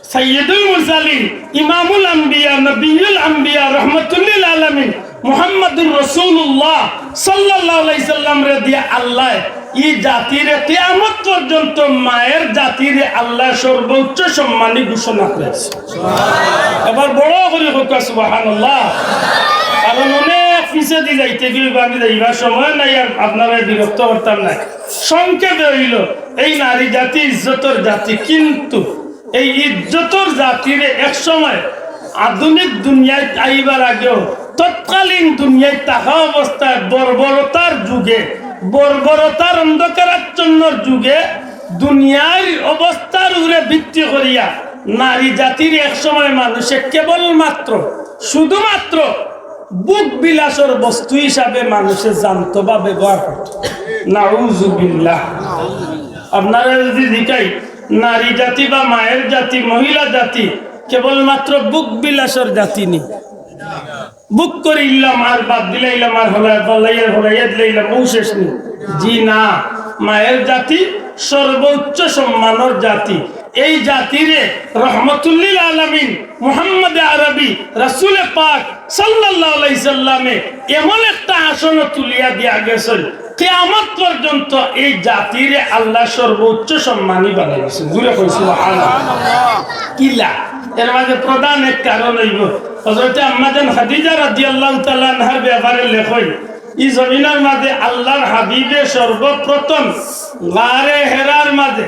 সাইয়্যিদুল মুরসালিন, ইমামুল আম্বিয়া, নবিয়ুল আম্বিয়া, রহমাতুল্লিল আলামিন, মুহাম্মাদুর রাসূলুল্লাহ সাল্লাল্লাহু আলাইহি সাল্লামরে দিয়া আল্লায় ই জাতিরে কিয়ামত পর্যন্ত মায়ের জাতিরে আল্লায় সর্বোচ্চ সম্মানী ঘোষণা করেছে। এবার বড় করি কউক্কা সুবহানাল্লাহ। কারণ অনেক পিছেদি যাইতে গিয়া আমি যাইবার সময় নাই, আর আপনারারে বিরক্ত করতাম নায়। সংক্ষেপে অইলো, এই নারী জাতি ইজ্জতর জাতি, কিন্তু এই ইজ্জতর জাতিরে এক সময় আধুনিক দুনিয়াত আইবার আগেও তৎকালীন দুনিয়াত থাকা অবস্থায় বর্বরতার যুগে, বর্বরতার অন্ধকারাচ্ছন্নর যুগে দুনিয়ার অবস্থার উপরে ভিত্তি করিয়া নারী জাতির এক সময় মানুষে কেবলমাত্র, শুধুমাত্র ভোগ বিলাসর বস্তু হিসাবে মানুষে জানতো বা ব্যবহার করতো। নাউজুবিল্লাহ। আপনারারে যুদি জিকাই, নারী জাতি বা মায়ের জাতি, মহিলা জাতি কেবলমাত্র ভোগ বিলাসর জাতি নি? ভোগ করিলাম আর বাদ দিলাইলাম আর হলাই পাল্লাইয়া হলাইয়া দিলাইলাম, অউ শেষ নি? জি না, মায়ের জাতি সর্বোচ্চ সম্মানর জাতি। এই জাতিরে রহমতুল্লিল আলামিন মুহাম্মদে আরবি রাসূলে পাক সাল্লাল্লাহু আলাইহি সাল্লামে এমন একটা আসন তুলিয়া দিয়া গেছইন, কিয়ামত পর্যন্ত এই জাতিরে আল্লায় সর্বোচ্চ সম্মানী বানাই দিছইন। জুরে কই সুবহানাল্লাহ। কিলা? এর মাঝে প্রধান এক কারণ অইবো, হযরতে আম্মাজান খাদিজা রাদিয়াল্লাহু তাআলা আনহার ব্যাপারে লেখইন, ই জমিনর মাঝে আল্লাহর হাবিবে সর্বপ্রথম গারে হেরার মাঝে,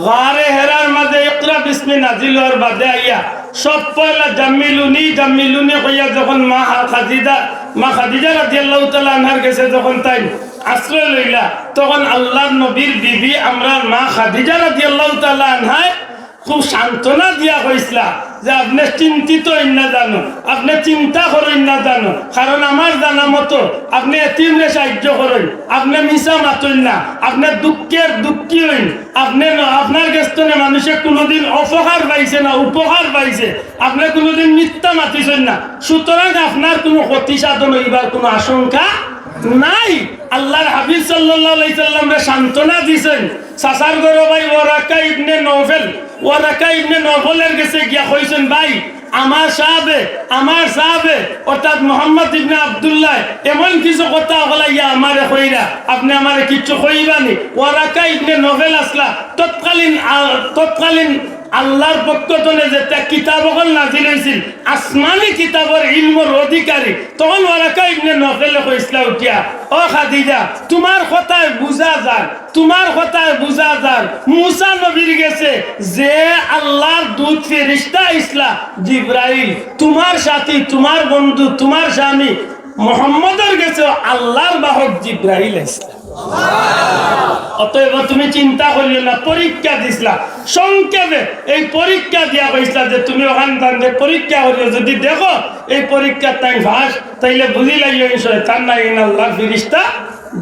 গারে হেরার মাঝে ইকরা বিসমি নাজিল অওয়ার বাদে আইয়া সব পয়লা "জাম্মিলুনি, জাম্মিলুনি" কইয়া যখন মা হা-, খাদিজা, মা খাদিজা রাদিয়াল্লাহু তাআলা আনহার গেছে যখন তাইন আশ্রয় লইলা, তখন আল্লাহর নবীর বিবি আমরার মা খাদিজা রাদিয়াল্লাহু তাআলা আনহায় খুব সান্ত্বনা দিয়া কইছলা যে, "আপনে চিন্তিত অইন না জানো, আপনে চিন্তা করইন না জানো, কারণ আমার জানা মতো আপনে এতিমরে সাহায্য করইন, আপনে মিছা মাতইন না, আপনে দুঃখের দুঃখী অইন, আপনে ন-, আপনার গেছ থনে মানুষে কুনুদিন অপকার পাইছে না, উপকার পাইছে, আপনে কুনুদিন মিথ্যা মাতিছইন না, সুতরাং আপনার কুনু ক্ষতি সাধন অইবার কুনু আশঙ্কা নাই।" আল্লাহর হাবিব সাল্লাল্লাহু আলাইহি সাল্লামরে সান্ত্বনা দিছইন। চাচার ঘরর ভাই ওয়ারাকা ইবনে নওফেল, ওয়ারাকা ইবনে নওফেলর গেছে গিয়া কইছইন, "ভাই, আমার সাহাবে, আমার সাহাবে, অর্থাৎ মোহাম্মদ ইবনে আব্দুল্লাহ এমন কিছু কথা হলাইয়া আমারে কইরা, আপনে আমারে কিচ্ছু কইবানি?" ওয়ারাকা ইবনে নওফেল আছলা তৎকালীন, আ, তৎকালীন আল্লাহর পক্ষ থনে যেটা কিতাব অকল নাজিল অইছিল, আসমানি কিতাবর ইলমর অধিকারী, তখন ওয়ারাকা ইবনে নওফেলে কইছলা উঠিয়া, "ও খাদিজা, তুমার কথায় বুঝা যার, তুমার কথায় বুঝা যার, মুসা নবীর গেছে যে আল্লাহর দূত ফেরেশতা আইছলা জিব্রাইল, তুমার সাথী, তুমার বন্ধু, তুমার স্বামী মোহাম্মদর গেছে আল্লাহর বাহক জিব্রাইল আইছলা।" অতএব তুমি চিন্তা করিও না, পরীক্ষা দিছলা। সংক্ষেপে এই পরীক্ষা দিয়া কইছলা যে, "তুমি অখান তানরে পরীক্ষা করিও, যদি দেখো এই পরীক্ষাত তাইন পাস, তাইলে বুঝি লাইও ইন শয়তান নায়, ইন আল্লাহর ফিরিস্তা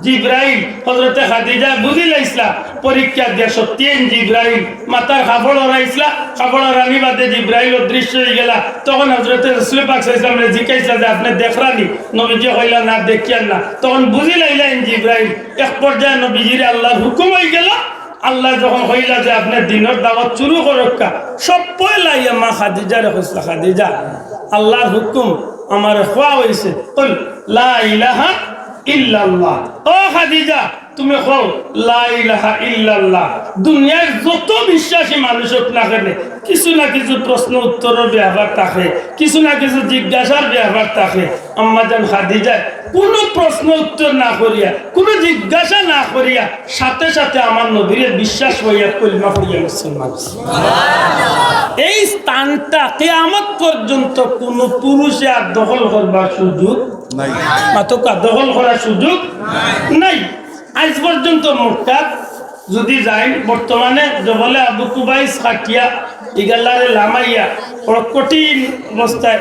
জিব্রাইল।" হযরতে খাদিজা বুঝি লাইছলা পরীক্ষা দিয়া সত্যি ইন জিব্রাইল। মাথার কাপড় হরাইছলা, কাপড় হরানি বাদে জিব্রাইল অদৃশ্য অইগেলা। তখন হযরতে রাসূল পাক সাল্লাল্লাহু আলাইহি ওয়াসাল্লামরে জিকাইছলা যে, "আপনে দেখরানি?" নবীজি কইলা, "না, দেখিয়ার না।" তখন বুঝি লাইলা ইন জিব্রাইল। এক পর্যায়ে নবীজিরে আল্লাহর হুকুম অইগেলা। আল্লায় যখন কইলা যে, "আপনে দ্বীনর দাওয়াত শুরু করউক্কা", সব পয়লা আইয়া মা খাদিজারে কইছলা, "খাদিজা, আল্লাহর হুকুম আমারে কওয়া অইছে, কুল লা ইলাহা ইল্লাল্লাহ।" ও খাদিজা, তুমি কও, "লা ইলাহা ইল্লাল্লাহ।" দুনিয়ার যত বিশ্বাসী মানুষ অউক না কেনে, কিছু না কিছু প্রশ্ন উত্তরর ব্যাপার থাকে, কিছু না কিছু জিজ্ঞাসার ব্যাপার থাকে। আম্মাজান খাদিজায় কুনু প্রশ্ন উত্তর না করিয়া, কুনু জিজ্ঞাসা না করিয়া সাথে সাথে আমার নবীরে বিশ্বাস অইয়া কলিমা পড়িয়া মুসলমান অইছে। এই স্থানটা কিয়ামত পর্যন্ত কুনু পুরুষে আর দখল করবার সুযোগ নাই। মাতকা, দখল করার সুযোগ নাই। আইজ পর্যন্ত মক্কাত যদি যাইন, বর্তমানে জবলে আবু কুবাইস কাটিয়া ইগালারে লামাইয়া বড় কঠিন অবস্থায়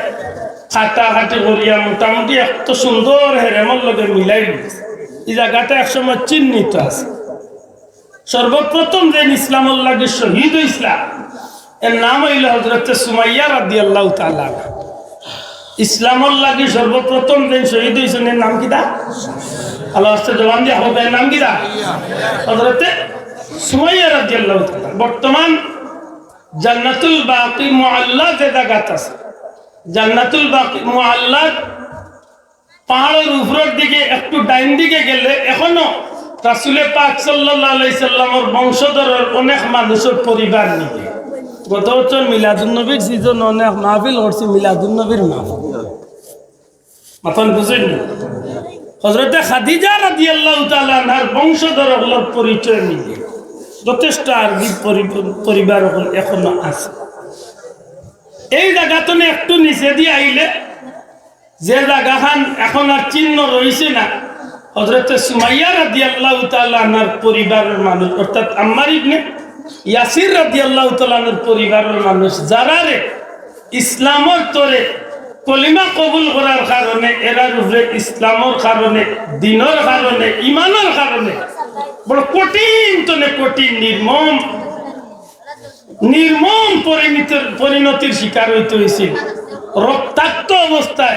কাটাকাটি করিয়া মোটামুটি এত সুন্দর হেরেমর লগে মিলাইল। ই জাগাটা একসময় চিহ্নিত আছে। সর্বপ্রথম যেইন ইসলামর লাগি শহীদ অইছলা, এর নাম অইলো হযরতে সুমাইয়া রাদিয়াল্লাহু তাআলা আনহা। ইসলামর লাগি সর্বপ্রথম যেইন শহীদ অইছইন, এর নাম কিতা? আল্লাহ আস্তে জবান দিয়া কউক্কা, এর নাম কিতা? হযরতে সুমাইয়া রাদিয়াল্লাহু তাআলা। বর্তমান জান্নাতুল বাকি মুআল্লা যে জাগাত আছে, জান্নাতুল বাকি মুআল্লার পাহাড়র উপরর দিকে একটু ডাইন দিকে গেলে এখনো রাসূলে পাক সাল্লাল্লাহু আলাইহি সাল্লামর বংশধরর অনেক মানুষর পরিবার মিলে। গত বছর মিলাদুন নবীর সিজনে অনেক মাহফিল করছি, মিলাদুন নবীর মাহফিল। মাতইন বুঝইন না? হযরতে খাদিজা রাদিয়াল্লাহু তাআলা আনহার বংশধর অকলর পরিচয় মিলে যথেষ্ট আরবি পরি-, পরিবার অকল এখনো আছে। এই জাগাত থনে একটু নিচেদি আইলে যে জাগাখান এখন আর চিহ্ন রইছে না, হযরতে সুমাইয়া রাদিয়াল্লাহু তাআলা আনহার পরিবারর মানুষ, অর্থাৎ আম্মার ইবনে ইয়াসির রাদিয়াল্লাহু তাআলা আনহুর পরিবারর মানুষ, যারারে ইসলামর তরে কলিমা কবুল করার কারণে, এরার উপরে ইসলামর কারণে, দ্বীনর কারণে, ইমানর কারণে বড় কঠিন তনে কঠিন নির্মম নির্মম পরিণতির, পরিণতির শিকার অইতে অইছিল। রক্তাক্ত অবস্থায়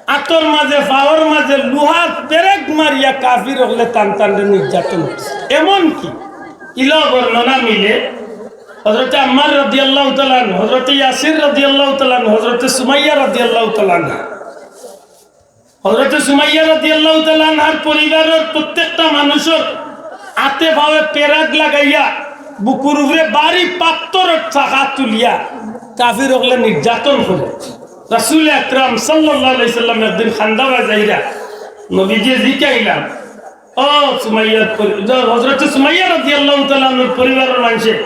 আতর মাঝে, পাওর মাঝে লোহার পেরেক মারিয়া কাফির অকলে তান তানরে নির্যাতন করছে। এমনকি ইলা বর্ণনা মিলে হযরতে আম্মার রাদিয়াল্লাহু তাআলা আনহু, হযরতে ইয়াসির রাদিয়াল্লাহু তাআলা আনহু, হযরতে সুমাইয়া রাদিয়াল্লাহু তাআলা আনহা। হযরতে সুমাইয়া রাদিয়াল্লাহু তাআলা আনহার পরিবারর প্রত্যেকটা মানুষর আতে পাওয়ে পেরাক লাগাইয়া, বুকুর উপরে ভারি পাত্থরর চাকা তুলিয়া, কাফির অকলে নির্যাতন করে। রাসূল আকরাম সাল্লাল্লাহু আলাইহি সাল্লাম একদিন খান্দাবায় যাইরা নবীজিয়ে জিকাইলা, ও সুমাইয়ার পরি-, হযরতে সুমাইয়া রাদিয়াল্লাহু তাআলা আনহার পরিবারর মানষে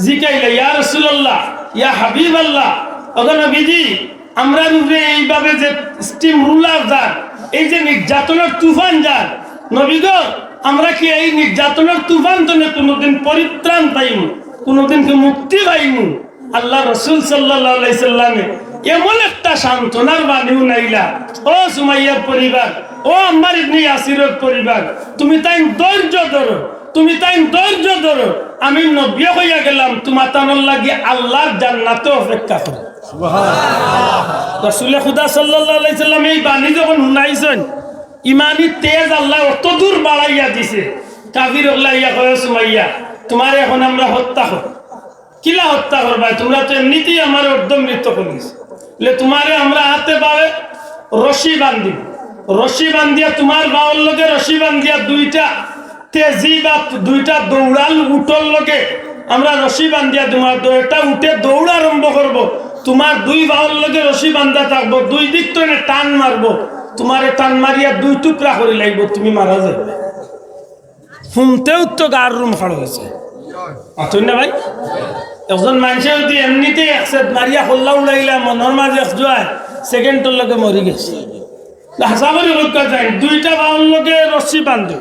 জিকাইলা, ইয়া রাসূলুল্লাহ, ইয়া হাবিবাল্লাহ, ওগো নবীজি, আমরার উপরে এইভাবে যে স্টিম রুলার যার, এই যে নির্যাতনর তুফান যার, নবী গো, আমরা কি এই নির্যাতনর তুফান তনে কোনোদিন পরিত্রাণ পাইমু, কোনোদিন কি মুক্তি পাইমু? আল্লার রাসূল সাল্লাল্লাহু আলাইহি সাল্লামে এমন একটা সান্ত্বনার বাণী হুনাইলা, ও সুমাইয়ার পরিবার, ও আম্মার ইবনে ইয়াসিরর পরিবার, তুমি তাইন ধৈর্য ধরো, তুমি তাইন ধৈর্য ধরো। আমি নবীয়ে কইয়া গেলাম, তুমাতানর লাগি আল্লার জান্নাতে অপেক্ষা করে। রাসূলে খুদা সাল্লাল্লাহু আলাইহি সাল্লাম এই বাণী যখন হুনাইছইন, ইমানি তেজ আল্লায় অত দূর বাড়াইয়া দিছে, কাফির অকলে আইয়া কয়, সুমাইয়া, তুমারে এখন আমরা হত্যা করমু। কিলা হত্যা করবায়? তুমরা তো এমনিতেই আমারে অর্ধমৃত করিলিছো। লে তুমারে আমরা হাতে পায়ে রশি বান্ধিমু। রশি বান্ধিয়া তুমার পাওর লগে রশি বান্ধিয়া দুইটা তেজি বা দুইটা দৌড়াল উটর লগে আমরা রশি বান্ধিয়া দিমু। আর দুইটা উটে দৌড় আরম্ভ করবো। তুমার দুই পাওর লগে রশি বান্ধা থাকবো, দুই দিক তনে টান মারবো, তুমারে টান মারিয়া দুই টুকরা করিলাইবো, তুমি মারা যাইবায়। হুনতেউ তো গার রুম খাড়া অইছে। মাতইন না ভাই? একজন মানষে যদি এমনিতেই এক সেদ মারিয়া কল্লা উড়াইলা, মনর মাঝে এক জুয়ায়, সেকেন্ডর লগে মরি গেছে। হাছা করি কইতা চাইন, দুইটা পাওর লগে রশি বান্ধে,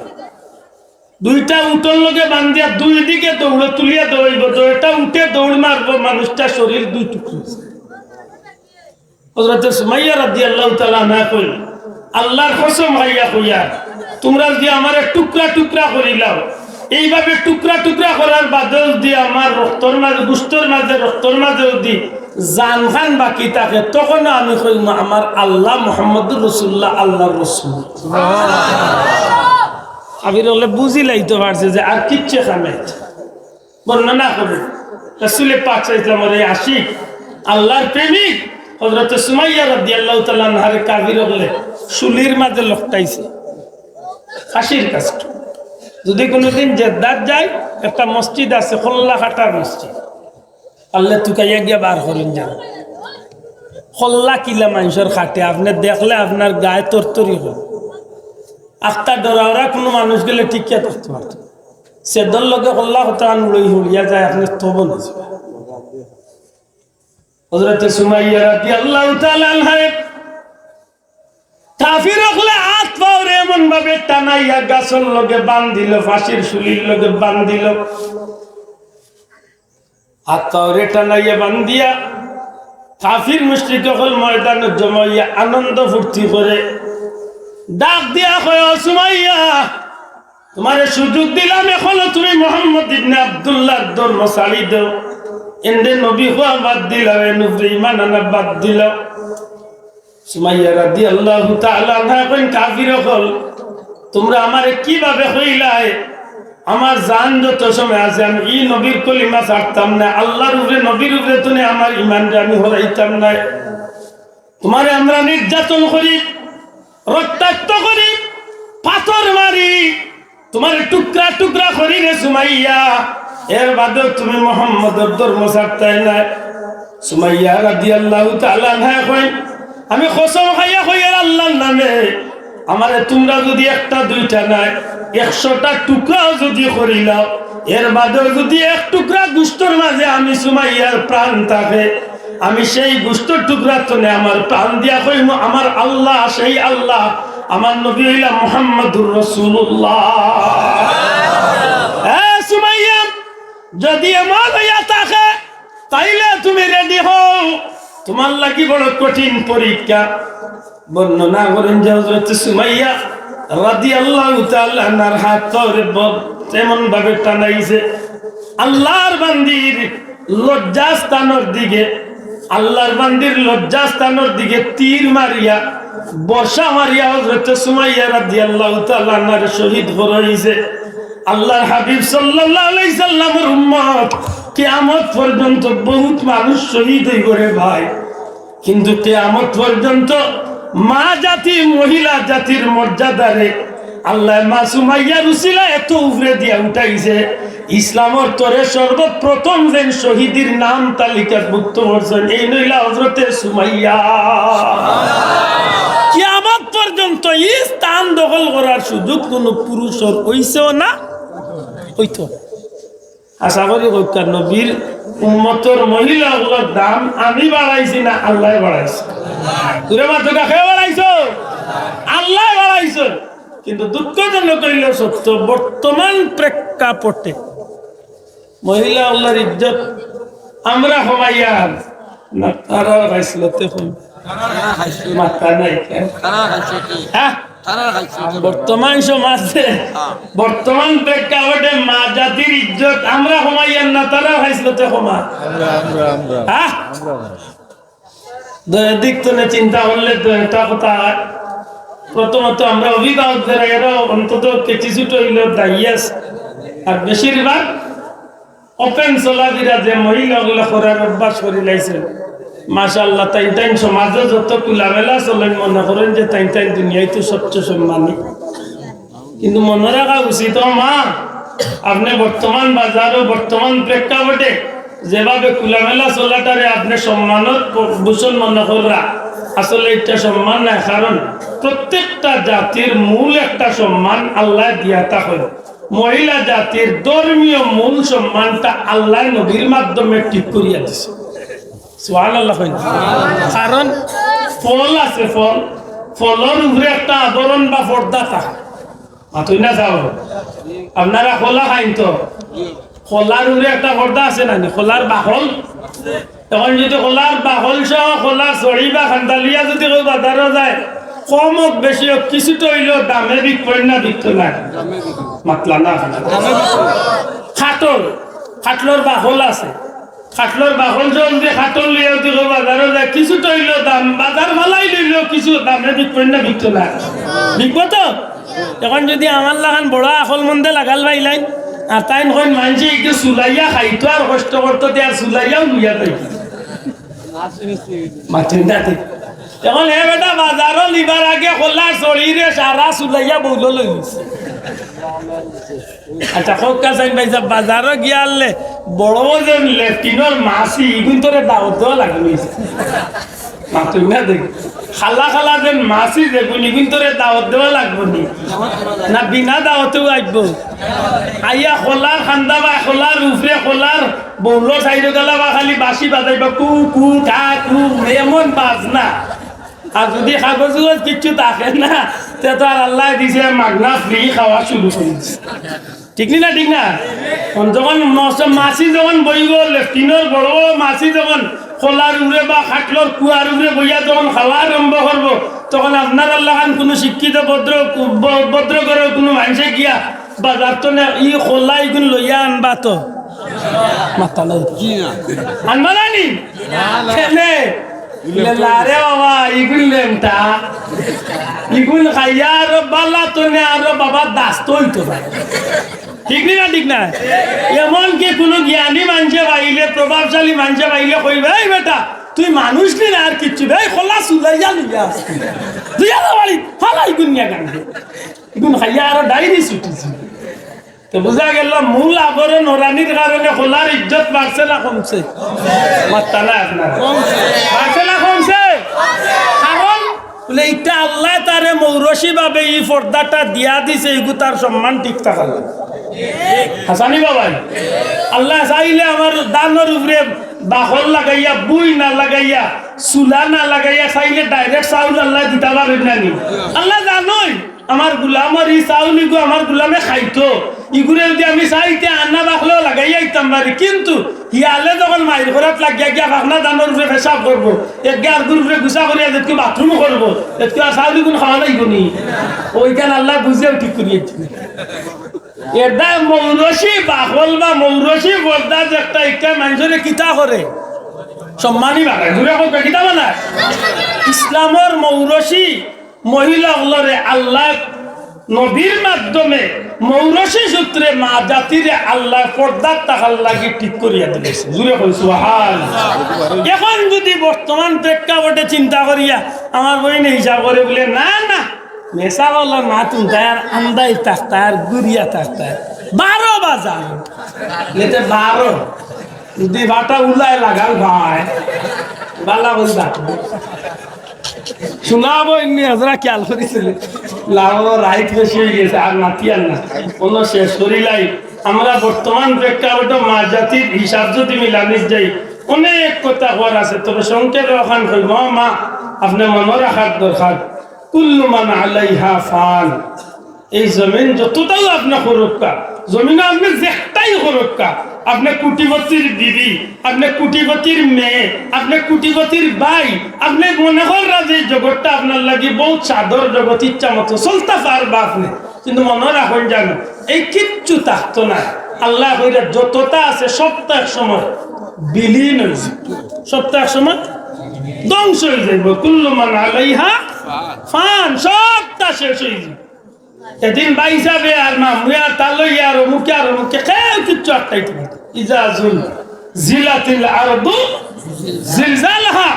দুইটা উটর লগে বান্ধিয়া দুই দিকে দৌড় তুলিয়া দেওয়াইবো, দুইটা উটে দৌড় মারবো, মানুষটার শরীর দুই টুকরা অইছে। হযরতে সুমাইয়া রাদিয়াল্লাহু তাআলা আনহা কইন, আল্লার কসম খাইয়া কইয়ার, তুমরা যদি আমারে টুকরা টুকরা করিলাও, এইভাবে টুকরা টুকরা করার বাদেও যদি আমার রক্তর মাঝে, গুস্তর মাঝে, রক্তর মাঝে যদি জানখান বাকি থাকে, তখনও আমি কইমু, আমার আল্লা মুহাম্মদুর রাসূলুল্লাহ, আল্লার রাসূল। কাফির অকলে বুঝিলাইতো পারছে যে আর কিচ্ছু খামে। বর্ণনা করে রাসূলে পাক সাল্লাল্লাহু আলাইহি ওয়াসাল্লামর এই আশিক, আল্লার প্রেমিক হযরতে সুমাইয়া রাদিয়াল্লাহু তাআলা আনহারে কাফির অকলে শুলির মাঝে লটকাইছে, ফাঁসির কাষ্ঠ। যদি কোনোদিন জেদ্দাত যাই, একটা মসজিদ আছে, কল্লা কাটার মসজিদ, পারলে তুকাইয়া গিয়া বার করইন যান। কল্লা কিলা মানষর কাটে, আপনে দেখলে আপনার গায়ে তরতরি করে। আখতা ডরাওরা কোনো মানুষ গেলে টিকিয়া থাকতে পারতো না। সেদর লগে কল্লা কথা আন উড়ই উড়িয়া যায়, আপনে তব না। হযরতে সুমাইয়া রাদিয়াল্লাহু তাআলা আনহারে কাফির অকলে আত পাওরে এমন ভাবে টানাইয়া গাছর লগে বান্ধিল, ফাঁসির শুলির লগে বান্ধিল। আত পাওরে টানাইয়া বান্ধিয়া কাফির মুশরিক অকল ময়দানো জমা অইয়া আনন্দ ফুর্তি করে। ডাক দিয়া কয়, "ও সুমাইয়া, তুমারে সুযোগ দিলাম, এখনো তুমি মুহাম্মদ ইবনে আব্দুল্লাহর ধর্ম ছাড়ি দেও। এনরে নবী হওয়া বাদ দিলাও, এন উপরে ঈমান আনা বাদ দিলাও।" সুমাইয়া রাদিয়াল্লাহু তাআলা আনহা কইন, "কাফির অকল, তুমরা আমারে কিভাবে কইলায়? আমার জান যত সময় আছে আমি ই নবীর কলিমা ছাড়তাম না, আল্লার উপরে, নবীর উপরে তনে আমার ঈমানরে আমি হরাইতাম না। তুমারে আমরা নির্যাতন করি, রক্তাক্ত করি, পাথর মারি, তুমারে টুকরা টুকরা করি রে সুমাইয়া, এর বাদেও তুমি মুহাম্মদর ধর্ম ছাড়তায় নায়।" সুমাইয়া রাদিয়াল্লাহু তাআলা আনহা কইন, "আমি কসম খাইয়া কইয়ার আল্লার নামে, আমারে তুমরা যদি একটা দুইটা নায়, একশোটা টুকরাও যদি করিলাও, এর বাদেও যদি এক টুকরা গুস্তর মাঝে আমি সুমাইয়ার প্রাণ থাকে, আমি সেই গুস্তর টুকরা তনে আমার প্রাণ দিয়া কইমু, আমার আল্লা, সেই আল্লা, আমার নবী অইলা মুহাম্মাদুর রাসূলুল্লাহ। এ সুমাইয়া, যদি এমন অইয়া থাকে, তাইলে তুমি রেডি হও, তুমার লাগি বড় কঠিন পরীক্ষা।" বর্ণনা করেন যে হযরত সুমাইয়া রাদিয়াল্লাহু তাআলা আনহার হাত পাওরে ব-, এমন ভাবে টানাইছে, আল্লার বান্দির লজ্জাস্থানর দিকে, আল্লার বান্দির লজ্জাস্থানর দিকে তীর মারিয়া, বর্ষা মারিয়া হযরত সুমাইয়া রাদিয়াল্লাহু তাআলা আনহারে শহীদ করা অইছে। আল্লার হাবিব সাল্লাল্লাহু আলাইহি সাল্লামর উম্মত, কিয়ামত পর্যন্ত বহুত মানুষ শহীদ অইবো রে ভাই, কিন্তু কিয়ামত পর্যন্ত মা জাতি, মহিলা জাতির মর্যাদারে আল্লায় মা সুমাইয়ার উসিলায় এত উপরে দিয়া উঠাইছে। ইসলামর তরে সর্বপ্রথম যেইন শহীদর নাম তালিকাভুক্ত করছইন, এইন অইলা হযরতে সুমাইয়া। কিয়ামত পর্যন্ত ই স্থান দখল করার সুযোগ কুনু পুরুষর অইছেও না, অইতো না। আশা করি কউক্কা, নবীর উম্মতর মহিলা অকলর দাম আমি বাড়াইছি না, আল্লায় বাড়াইছে? জুরে মাতউক্কা, কে বাড়াইছে? আল্লায় বাড়াইছে। কিন্তু দুঃখজনক অইলো সত্য, বর্তমান প্রেক্ষাপটে মহিলা অকলর ইজ্জত আমরা কমাইয়ার না, তারার খাইছলতে কম? মাথা নাই কেনে? তারা খাইছে কি? হ্যাঁ? তারা খাইছে কি? বর্তমান সমাজে, হ্যাঁ। বর্তমান প্রেক্ষাপটে মা জাতির ইজ্জত আমরা কমাইয়ার না, তারার খাইছলতে কমার? আমরা, আমরা, আমরা। হ্যাঁ? দুই দিক তনে চিন্তা করলে তো একটা কথা হয়। প্রথমত আমরা অভিভাবক যারা, এরা অন্তত কিছু ছোট অইলেও দায়ী আছে। আর বেশিরভাগ open চলাফিরা যে মহিলা অকলে করার অভ্যাস করি লাইছে, মাশাআল্লাহ, তাইন তাইন সমাজে যত খোলামেলা চলেন, মনে করেন যে তাইন তাইন দুনিয়াত সবচেয়ে সম্মানী। কিন্তু মনে রাখা উচিত, ও মা, আপনে বর্তমান বাজারো, বর্তমান প্রেক্ষাপটে যেভাবে খোলামেলা চলাটারে আপনে সম্মানর প-, ভূষণ মনে কররা, আসলে ইটা সম্মান নায়। কারণ প্রত্যেকটা জাতির মূল একটা সম্মান আল্লায় দিয়া থাকইন। মহিলা জাতির ধর্মীয় মূল সম্মানটা আল্লায় নবীর মাধ্যমে ঠিক করিয়া দিছে। সুবহানাল্লাহ কইন। কারণ ফল আছে, ফল, ফলর উপরে একটা আবরণ বা পর্দা থাকে। মাতইন না যাও। আপনারা কলা খাইন তো, কলার উপরে একটা পর্দা আছে না নি? কলার বাকল। এখন যদি কলার বাকল সহ কলার ছড়ি বা খান্দা লইয়া যদি কেউ বাজারো যায়, কম হোক বেশি হোক, কিছুটা অইলেও দামে বিকইন না, বিকতো না? মাতলা না। কাটল, কাটলর বাকল আছে, কাটলর বাকল সহ যদি কাটল লইয়া যদি কেউ বাজারো যায়, কিছুটা অইলেও দাম, বাজার ফালাই লইলেও কিছু দামে বিকইন না, বিকতো না? বিকবো তো? এখন যদি আমার লাখান বড় আকলমন্দে লাগাল পাইলাইন, আর তাইন কইন মানষে একটু চুলাইয়া খাইতো আর কষ্ট করতো, তে আর চুলাইয়াও লইয়া যাইতো। মাতইন না তে। এখন হে বেটা বাজারো নিবার আগে কলার ছড়িরে সারা চুলাইয়া বউলো লই গেছে। আচ্ছা, কউক্কা চাইন ভাই সাব, বাজারো গিয়া আনলে বড় বড় যে লেট্রিনর মাছি, ইগুইন তোরে দাওয়াত দেওয়া লাগবো নি? মাতইন না দেখি। খালা খালা যে মাছি যেগুইন, ইগুইন তোরে দাওয়াত দেওয়া লাগবো নি? না বিনা দাওয়াতেও আইবো? আইয়া কলার খান্দা বা কলার উপরে কলার বউলো সাইডো গেলা বা খালি বাঁশি বাজাইবা, কু কু কা কু, এমন বাজনা। আর যদি কাগজ উগজ কিচ্ছু থাকে না, তে তো আর আল্লায় দিছে মাগনা ফ্রি খাওয়া শুরু করি দিছে। ঠিক নি না? ঠিক না? তখন যখন মস-, মাছি যখন বইবো, লেট্রিনর বড় বড় মাছি যখন কলার উপরে বা খাটলর কুয়ার উপরে বইয়া যখন খাওয়া আরম্ভ করবো, তখন আপনার আল্লাহ খান কোনো শিক্ষিত ভদ্র, ভ-, ভদ্র ঘরর কোনো মানষে গিয়া বাজার তনে ই কলা ইগুন লইয়া আনবা তো? মাতইন না। জি না। আনবা না নি? কেনে? ইগুন লেলা রে বাবা, ইগুন লেংটা। ইগুন খাইয়া আরো বালা তনে আরো বাবা দাস্ত অইতো পারে। ঠিক নি না? ঠিক না? এমনকি কোনো জ্ঞানী মানষে পাইলে, প্রভাবশালী মানষে পাইলে কইবা, "এই বেটা, তুই মানুষ নি না আর কিচ্ছু, এই কলা চুলাইয়া লইয়া আস। তুই আর বাড়ি ফালাই দুনিয়া গান।" ইগুন খাইয়া আরো ডাইরি ছুটিছে। তো বুঝা গেল, মূল আবরণ হরানির কারণে কলার ইজ্জত বাড়ছে না কমছে? মাতইন না আপনারা। বাড়ছে না কমছে? কারণ বলে, ইটা আল্লায় তারে মৌরসি ভাবে ই পর্দাটা দিয়া দিছে, ইগু তার সম্মান ঠিক থাকার লাগি। হাছানি বাবাই, আল্লায় চাইলে আমার ধানর উপরে বাকল লাগাইয়া, বুই না লাগাইয়া, চুলা না লাগাইয়া, চাইলে direct চাউল আল্লায় দিতা পারইন না নি? আল্লায় জানইন। আমার গুলামর ই চাউল ইগু আমার গুলামে খাইতো, ইগুরে যদি আমি চাইতে আন্না বাকলেও লাগাইয়া দিতাম পারি, কিন্তু হিয়ালে যখন মাইর করাত লাগিয়া গিয়া ফাকনা ধানর উপরে পেশাব করবো, এগু আরগুর উপরে গুছা করিয়া যেতকি বাথরুম করবো, এতকি আর চাউল ইগুন খাওয়া লাগবো নি? ওইখান আল্লায় বুঝিয়াও ঠিক করিয়া দিছে। এরদায় মৌরসি বাকল বা মৌরসি পর্দা যে একটা, একটা মানষরে কিতা করে? সম্মানী বানায়। জুরে কউক্কা, কিতা বানায়? ইসলামর মৌরসি মহিলা অকলরে আল্লায় নবীর মাধ্যমে মৌরসি সূত্রে মা জাতিরে আল্লায় পর্দাত থাকার লাগি ঠিক করিয়া দিলাইছে। জুরে কউক্কা সুবহান। এখন যদি বর্তমান প্রেক্ষাপটে চিন্তা করিয়া আমার বইনে হিসাব করে বলে, "না, না, মেসাব অকলর মাত হুনতায় আর আন্দাইর থাকতায় আর ঘুরিয়া থাকতায়।" বারো বাজার, নেতে বারো, যদি বাটা উলায় লাগাল ভাই, বালা বলি বাটা। শোনাবো এমনি, আপনারা খেয়াল করেছিলেন। লাও, রাইত বেশি হয়ে গেছে, আর মাতি আর না, অনো শেষ করিলাই। আমরা বর্তমান প্রেক্ষাপটে মা জাতির হিসাব যদি মিলানিত যাই, অনেক কথা কওয়ার আছে, তবে সংক্ষেপে অখান কইমু। মা, আপনে মনো রাখার দরকার, কুল্লু মান আলাইহা ফান। এই জমিন যতটাও আপনে করউক্কা, জমিনো আপনে যেটাই করউক্কা, আপনে কোটিপতির বিবি, আপনে কোটিপতির মেয়ে, আপনে কোটিপতির ভাই, আপনে মনে কররা যে এই জগৎটা আপনার লাগি বউত সাদর জগৎ, ইচ্ছা মতো চলতা পারবা আপনে, কিন্তু মনো রাখইন জানো, এই কিচ্ছু থাকতো না। আল্লায় কইরা যতটা আছে সবটা এক সময় বিলীন অইযিবো, সবটা এক সময় ধ্বংস অইযিবো। কুল্লু মান আলাইহা ফান, সবটা শেষ অইযিবো। এদিন ভাইসাবে আর মামুয়ে আর তালইয়া আর অমুকে আর অমুকে কেউ কিচ্ছু আটকাইতো পারতো না। ইজা জুল জিলাতিল আরদু জিলজালাহা,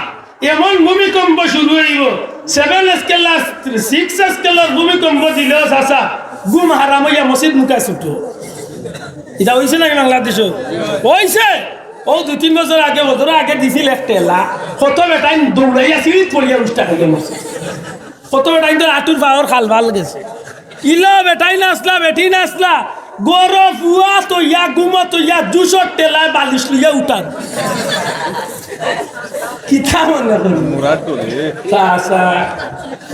এমন ভূমিকম্প শুরু অইবো, সেভেন স্কেল আর সিক্স স্কেলর ভূমিকম্প দিলেও চাচা ঘুম হারাম অইয়া মসজিদ মুখা ছুটো। ইটা অইছে নাকি বাংলাদেশো? অইছে। অউ দুই তিন বছর আগে, বছর আগে দিছিল এক ঠেলা, কত বেটাইন দৌড়াইয়া সিঁড়িত পড়িয়া উষ্টা খাইয়া মরছে। কত বেটাইন তো আটুর পাওর খাল বাল গেছে। ইলা বেটাইন আছলা, বেটিন আছলা, গরো ফুয়া তইয়া, ঘুমো তইয়া, জুসর ঠেলায় বালিশ লইয়া উঠান। কিতা মনে করো? মরার ডরে। চাচা,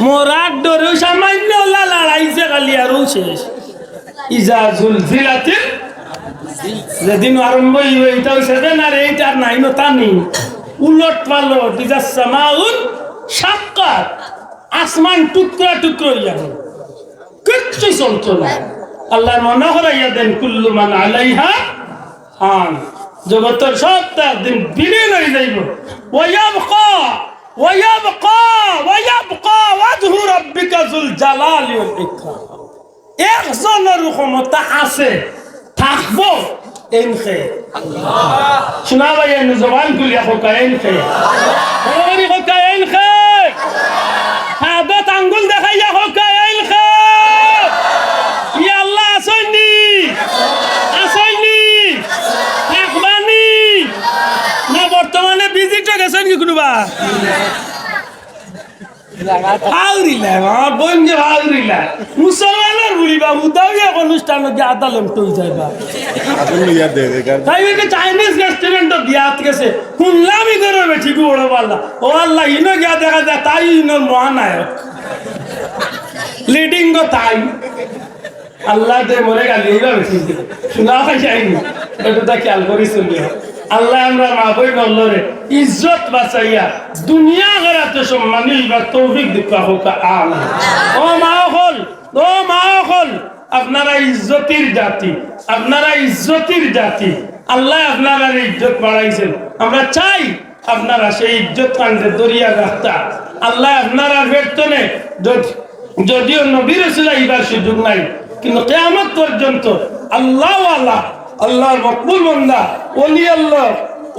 মরার ডরে, অউ সামান্য অলা লড়াইছে খালি, আরো শেষ। ইজা জুলজিলাতিল, যেদিন আরম্ভ অইবো, ইটাও সেভেন আর এইট আর নাইন ও তানি, উলট পালট, ইজা সামাউন শাক্কাত, আসমান টুকরা টুকরা অইয়া গেল, কিচ্ছু চলতো না। আল্লায় মনো করাইয়া দেন, কুল্লু মান আলাইহা ফান, জগতর সবটা একদিন বিলীন অইযাইবো। ওয়াবকা, ওয়াবকা, ওয়াবকা ওয়াজহু রাব্বিকা যুল জালালি ওয়াল ইকরাম। একজনর ক্ষমতা আছে, থাকবো, এইন কে? শোনা ভাই, এইন জবান খুলিয়া কউক্কা, এইন কে? বড় করি কউক্কা, এইন কে? হাতত আঙ্গুল দেখাইয়া কউক্কা, এইন কে? ই আল্লাহ আছইন নি? আছইন নি? থাকবা নি? না বর্তমানে ভিজিটো গেছইন নি কুনুবা? ফাউরিলা, আমার বইন যে ফাউরিলা। মুসলমানর বুড়ি বা উদাউয়া অনুষ্ঠানো গিয়া আদা লেমটো অইযায় বা। তাই বলে চাইনিজ রেস্টুরেন্টো বিয়াত গেছে। হুনলাম ইগর বেটি গু বড় বালা। ও আল্লাহ, ইনো গিয়া দেখা যায় তাই ইনো মহানায়ক। লিডিং গো তাই। আল্লায় দে মরে গালি অইবা বেশি। শোনা অয় যায়নি। একটু তা খেয়াল করি চলিও। আল্লায় আমরার মা-বইন অকলরে ইজ্জত বাঁচাইয়া দুনিয়া আখেরাতো সম্মানী অইবার তৌফিক দিবা কউক্কা, আমিন। ও মা অকল, ও মা অকল, আপনারা ইজ্জতির জাতি, আপনারা ইজ্জতির জাতি। আল্লায় আপনারার ইজ্জত বাড়াইছইন। আমরা চাই আপনারা সেই ইজ্জত কান্দে ধরিয়া রাখতা। আল্লায় আপনারার পেট তনে যদ-, যদিও নবী রসুল আইবার সুযোগ নাই, কিন্তু কিয়ামত পর্যন্ত আল্লাহওয়ালা, আল্লাহর মকবুল বান্দা, ওলি আল্লাহ,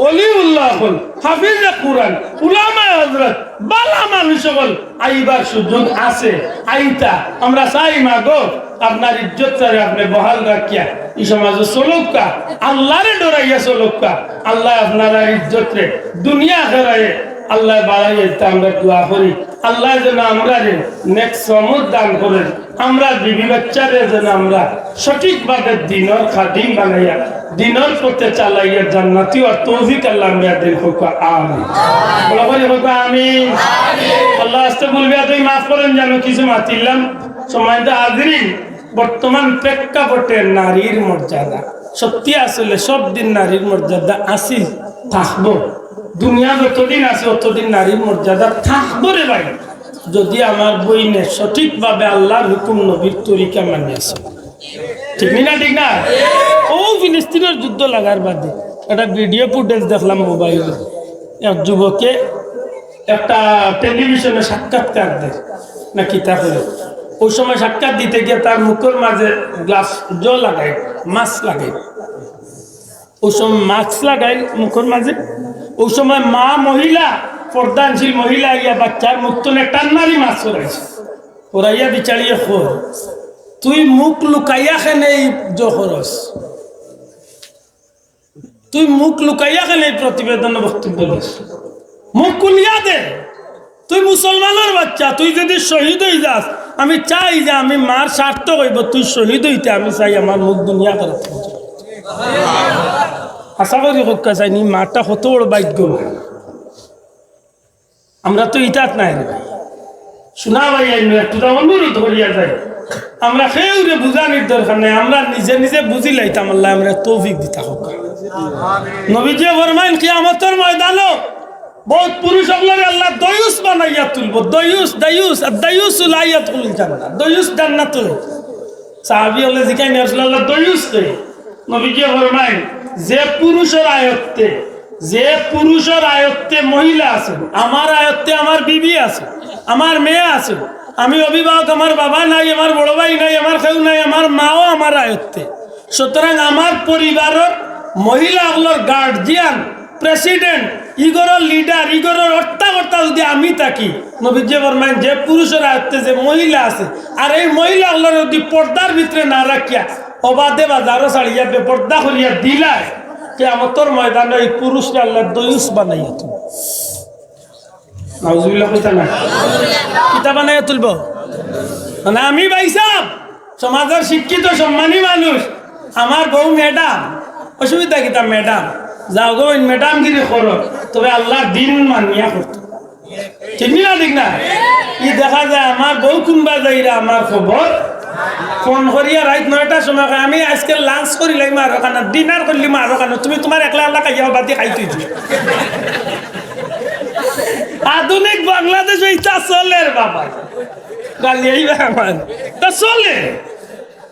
ওলিউল্লাহ অকল, হাফিজে কুরআন, উলামায়ে হযরত, বালা মানুষ অকল আইবার সুযোগ আছে, আইতা। আমরা চাই মা গো, আপনার ইজ্জতটারে আপনে বহাল রাখিয়া ই সমাজো চলউক্কা, আল্লাহরে ডরাইয়া চলউক্কা। আল্লায় আপনারার ইজ্জতরে দুনিয়া আখেরাতে আল্লায় বাড়াইয়া দিতা আমরা দোয়া করি। আল্লায় যেন আমরারে নেক সমুদ দান করইন, আমরার বিবি বাচ্চারে যেন আমরা সঠিকভাবে দ্বীনর খাদিম বানাইয়া দ্বীনর পথে চালাইয়া জান্নাতি অওয়ার তৌফিক আল্লায় আমরারে দেইন কউক্কা, আমিন। বড় করি কউক্কা, আমিন। আল্লাহ আস্তে বলবে, তুই মাফ করেন, জানো কিছু মাতিলাম। সম্মানিত হাজিরিন, বর্তমান প্রেক্ষাপটে নারীর মর্যাদা সত্যি আসলে সব দিন নারীর মর্যাদা আছিল, থাকবো। দুনিয়া যতদিন আছে, অতদিন নারীর মর্যাদা থাকবো রে ভাই, যদি আমার বইনে সঠিকভাবে আল্লাহর হুকুম, নবীর তরিকা মানিয়া চলে। ঠিক নি না? ঠিক না? অউ ফিলিস্তিনর যুদ্ধ লাগার বাদে একটা ভিডিও ফুটেজ দেখলাম মোবাইলো, এক যুবকে একটা টেলিভিশনে সাক্ষাৎকার দেয় না কিতা করে। অউ সময় সাক্ষাৎ দিতে গিয়া তার মুখর মাঝে গ্লাস জ লাগাইল, মাস্ক লাগাইল। অউ সময় মাস্ক লাগাইল মুখর মাঝে। অউ সময় মা মহিলা, পর্দানশীল মহিলা আইয়া বাচ্চার মুখ তনে টান্নারি মাস্ক ফরাইছে। ফরাইয়া বিচারিয়ে কয়, তুই মুখ লুকাইয়া কেনে এই জোহরস? তুই মুখ লুকাইয়া কেনে এই প্রতিবেদন বক্তব্য দিস? মুখ খুলিয়া দে। তুই মুসলমানর বাচ্চা, তুই যদি শহীদ অই যাস, আমি চাই যে আমি মার স্বার্থ কইব, তুই শহীদ অইতে আমি চাই আমার মুখ দুনিয়া করাত। আশা করি কউক্কা চাইনি, মাটা কত বড় ভাগ্য। আমরা তো ইতাত নাই রে ভাই। শোনা ভাই, আইন একটু তা অনুরোধ করিয়া যাই, আমরা কেউরে বুঝানির দরকার নাই, আমরা নিজে নিজে বুঝি লাইতাম। আল্লায় আমরা তৌফিক দিতা কউক্কা। নবীজি ফরমাইন, কিয়ামতর ময়দানো বউত পুরুষ অকলরে আল্লাহ দয়ুস বানাইয়া তুলবো। দয়ুস, দায়ুস, আর দায়ুস লা ইয়াদখুলুল জান্নাহ। দয়ুস জান্নাত। সাহাবী অকলে জিকাইন, "ইয়া রাসূলুল্লাহ, দয়ুস কে?" নবীজি ফরমাইন, যে পুরুষর আয়ত্তে, যে পুরুষর আয়ত্তে মহিলা আছে, আমার আয়ত্তে আমার বিবি আছে, আমার মেয়ে আছে, আমি অভিভাবক, আমার বাবা নাই, আমার বড় ভাই নাই, আমার কেউ নাই, আমার মাও আমার আয়ত্তে। সুতরাং আমার পরিবারর মহিলা অকলর গার্জিয়ান, প্রেসিডেন্ট, ইগরর লিডার, ইগরর হর্তা কর্তা যদি আমি থাকি, নবীজি ফরমাইন, যে পুরুষর আয়ত্তে যে মহিলা আছে, আর এই মহিলা অকলরে যদি পর্দার ভিতরে না রাখিয়া অবাধে বাজারো ছাড়িয়া বেপর্দা করিয়া দিলায়, কিয়ামতর ময়দানো এই পুরুষরে আল্লায় দয়ুস বানাইয়া তুলবো। নাউজুবিল্লাহ কইতা না? কিতা বানাইয়া তুলবো? মানে আমি ভাইসাব, সমাজর শিক্ষিত সম্মানী মানুষ, আমার বউ ম্যাডাম, অসুবিধা কিতা ম্যাডাম? যাও গো, ম্যাডামগিরি করো, তবে আল্লাহর দিন মানিয়া করতো। ঠিক নি না, ঠিক না? ই দেখা যায় আমার বউ কুনবা যাইরা আমার খবর ফোন করিয়া রাইত নয়টার সময় কয়, "আমি আইজকে লাঞ্চ করিলাইমু আরো খানো, ডিনার করিলিমু আরো খানো, তুমি তুমার একলা একলা খাইয়া বাদে খাইতে।" আধুনিক বাংলাদেশো ইতা চলের বাবা। গালি আইবা আমার। তা চলে।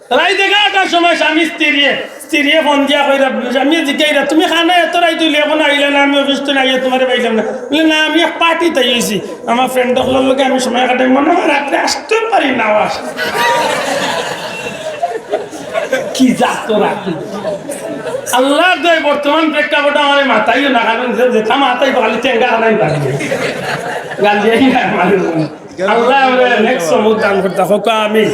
রাইত এগারোটার সময় স্বামী স্ত্রীয়ে, স্ত্রীয়ে ফোন দিয়া কইরা, স্বামীয়ে জিকাইরা, "তুমি খানো এত রাইত অইলে এখনো আইলা না, আমি অফিস থনে আইয়া তুমারে পাইলাম না।" বলে, "না, আমি এক পার্টিত আইছি, আমার ফ্রেন্ড অকলর লগে আমি সময় কাটাই, মনে হয় রাত্রে আসতে পারি না, আস।" কি জাত রাখি। আল্লাহর দয় বর্তমান প্রেক্ষাপটে আমার এই মাথায়ও না, কারণ যে যেটা মাথায় খালি টেঙ্গা হারাই পারি। গালি এই না আমার। আল্লাহ আমরা নেক্সট সমুদ দান করতা হোক, আমিন।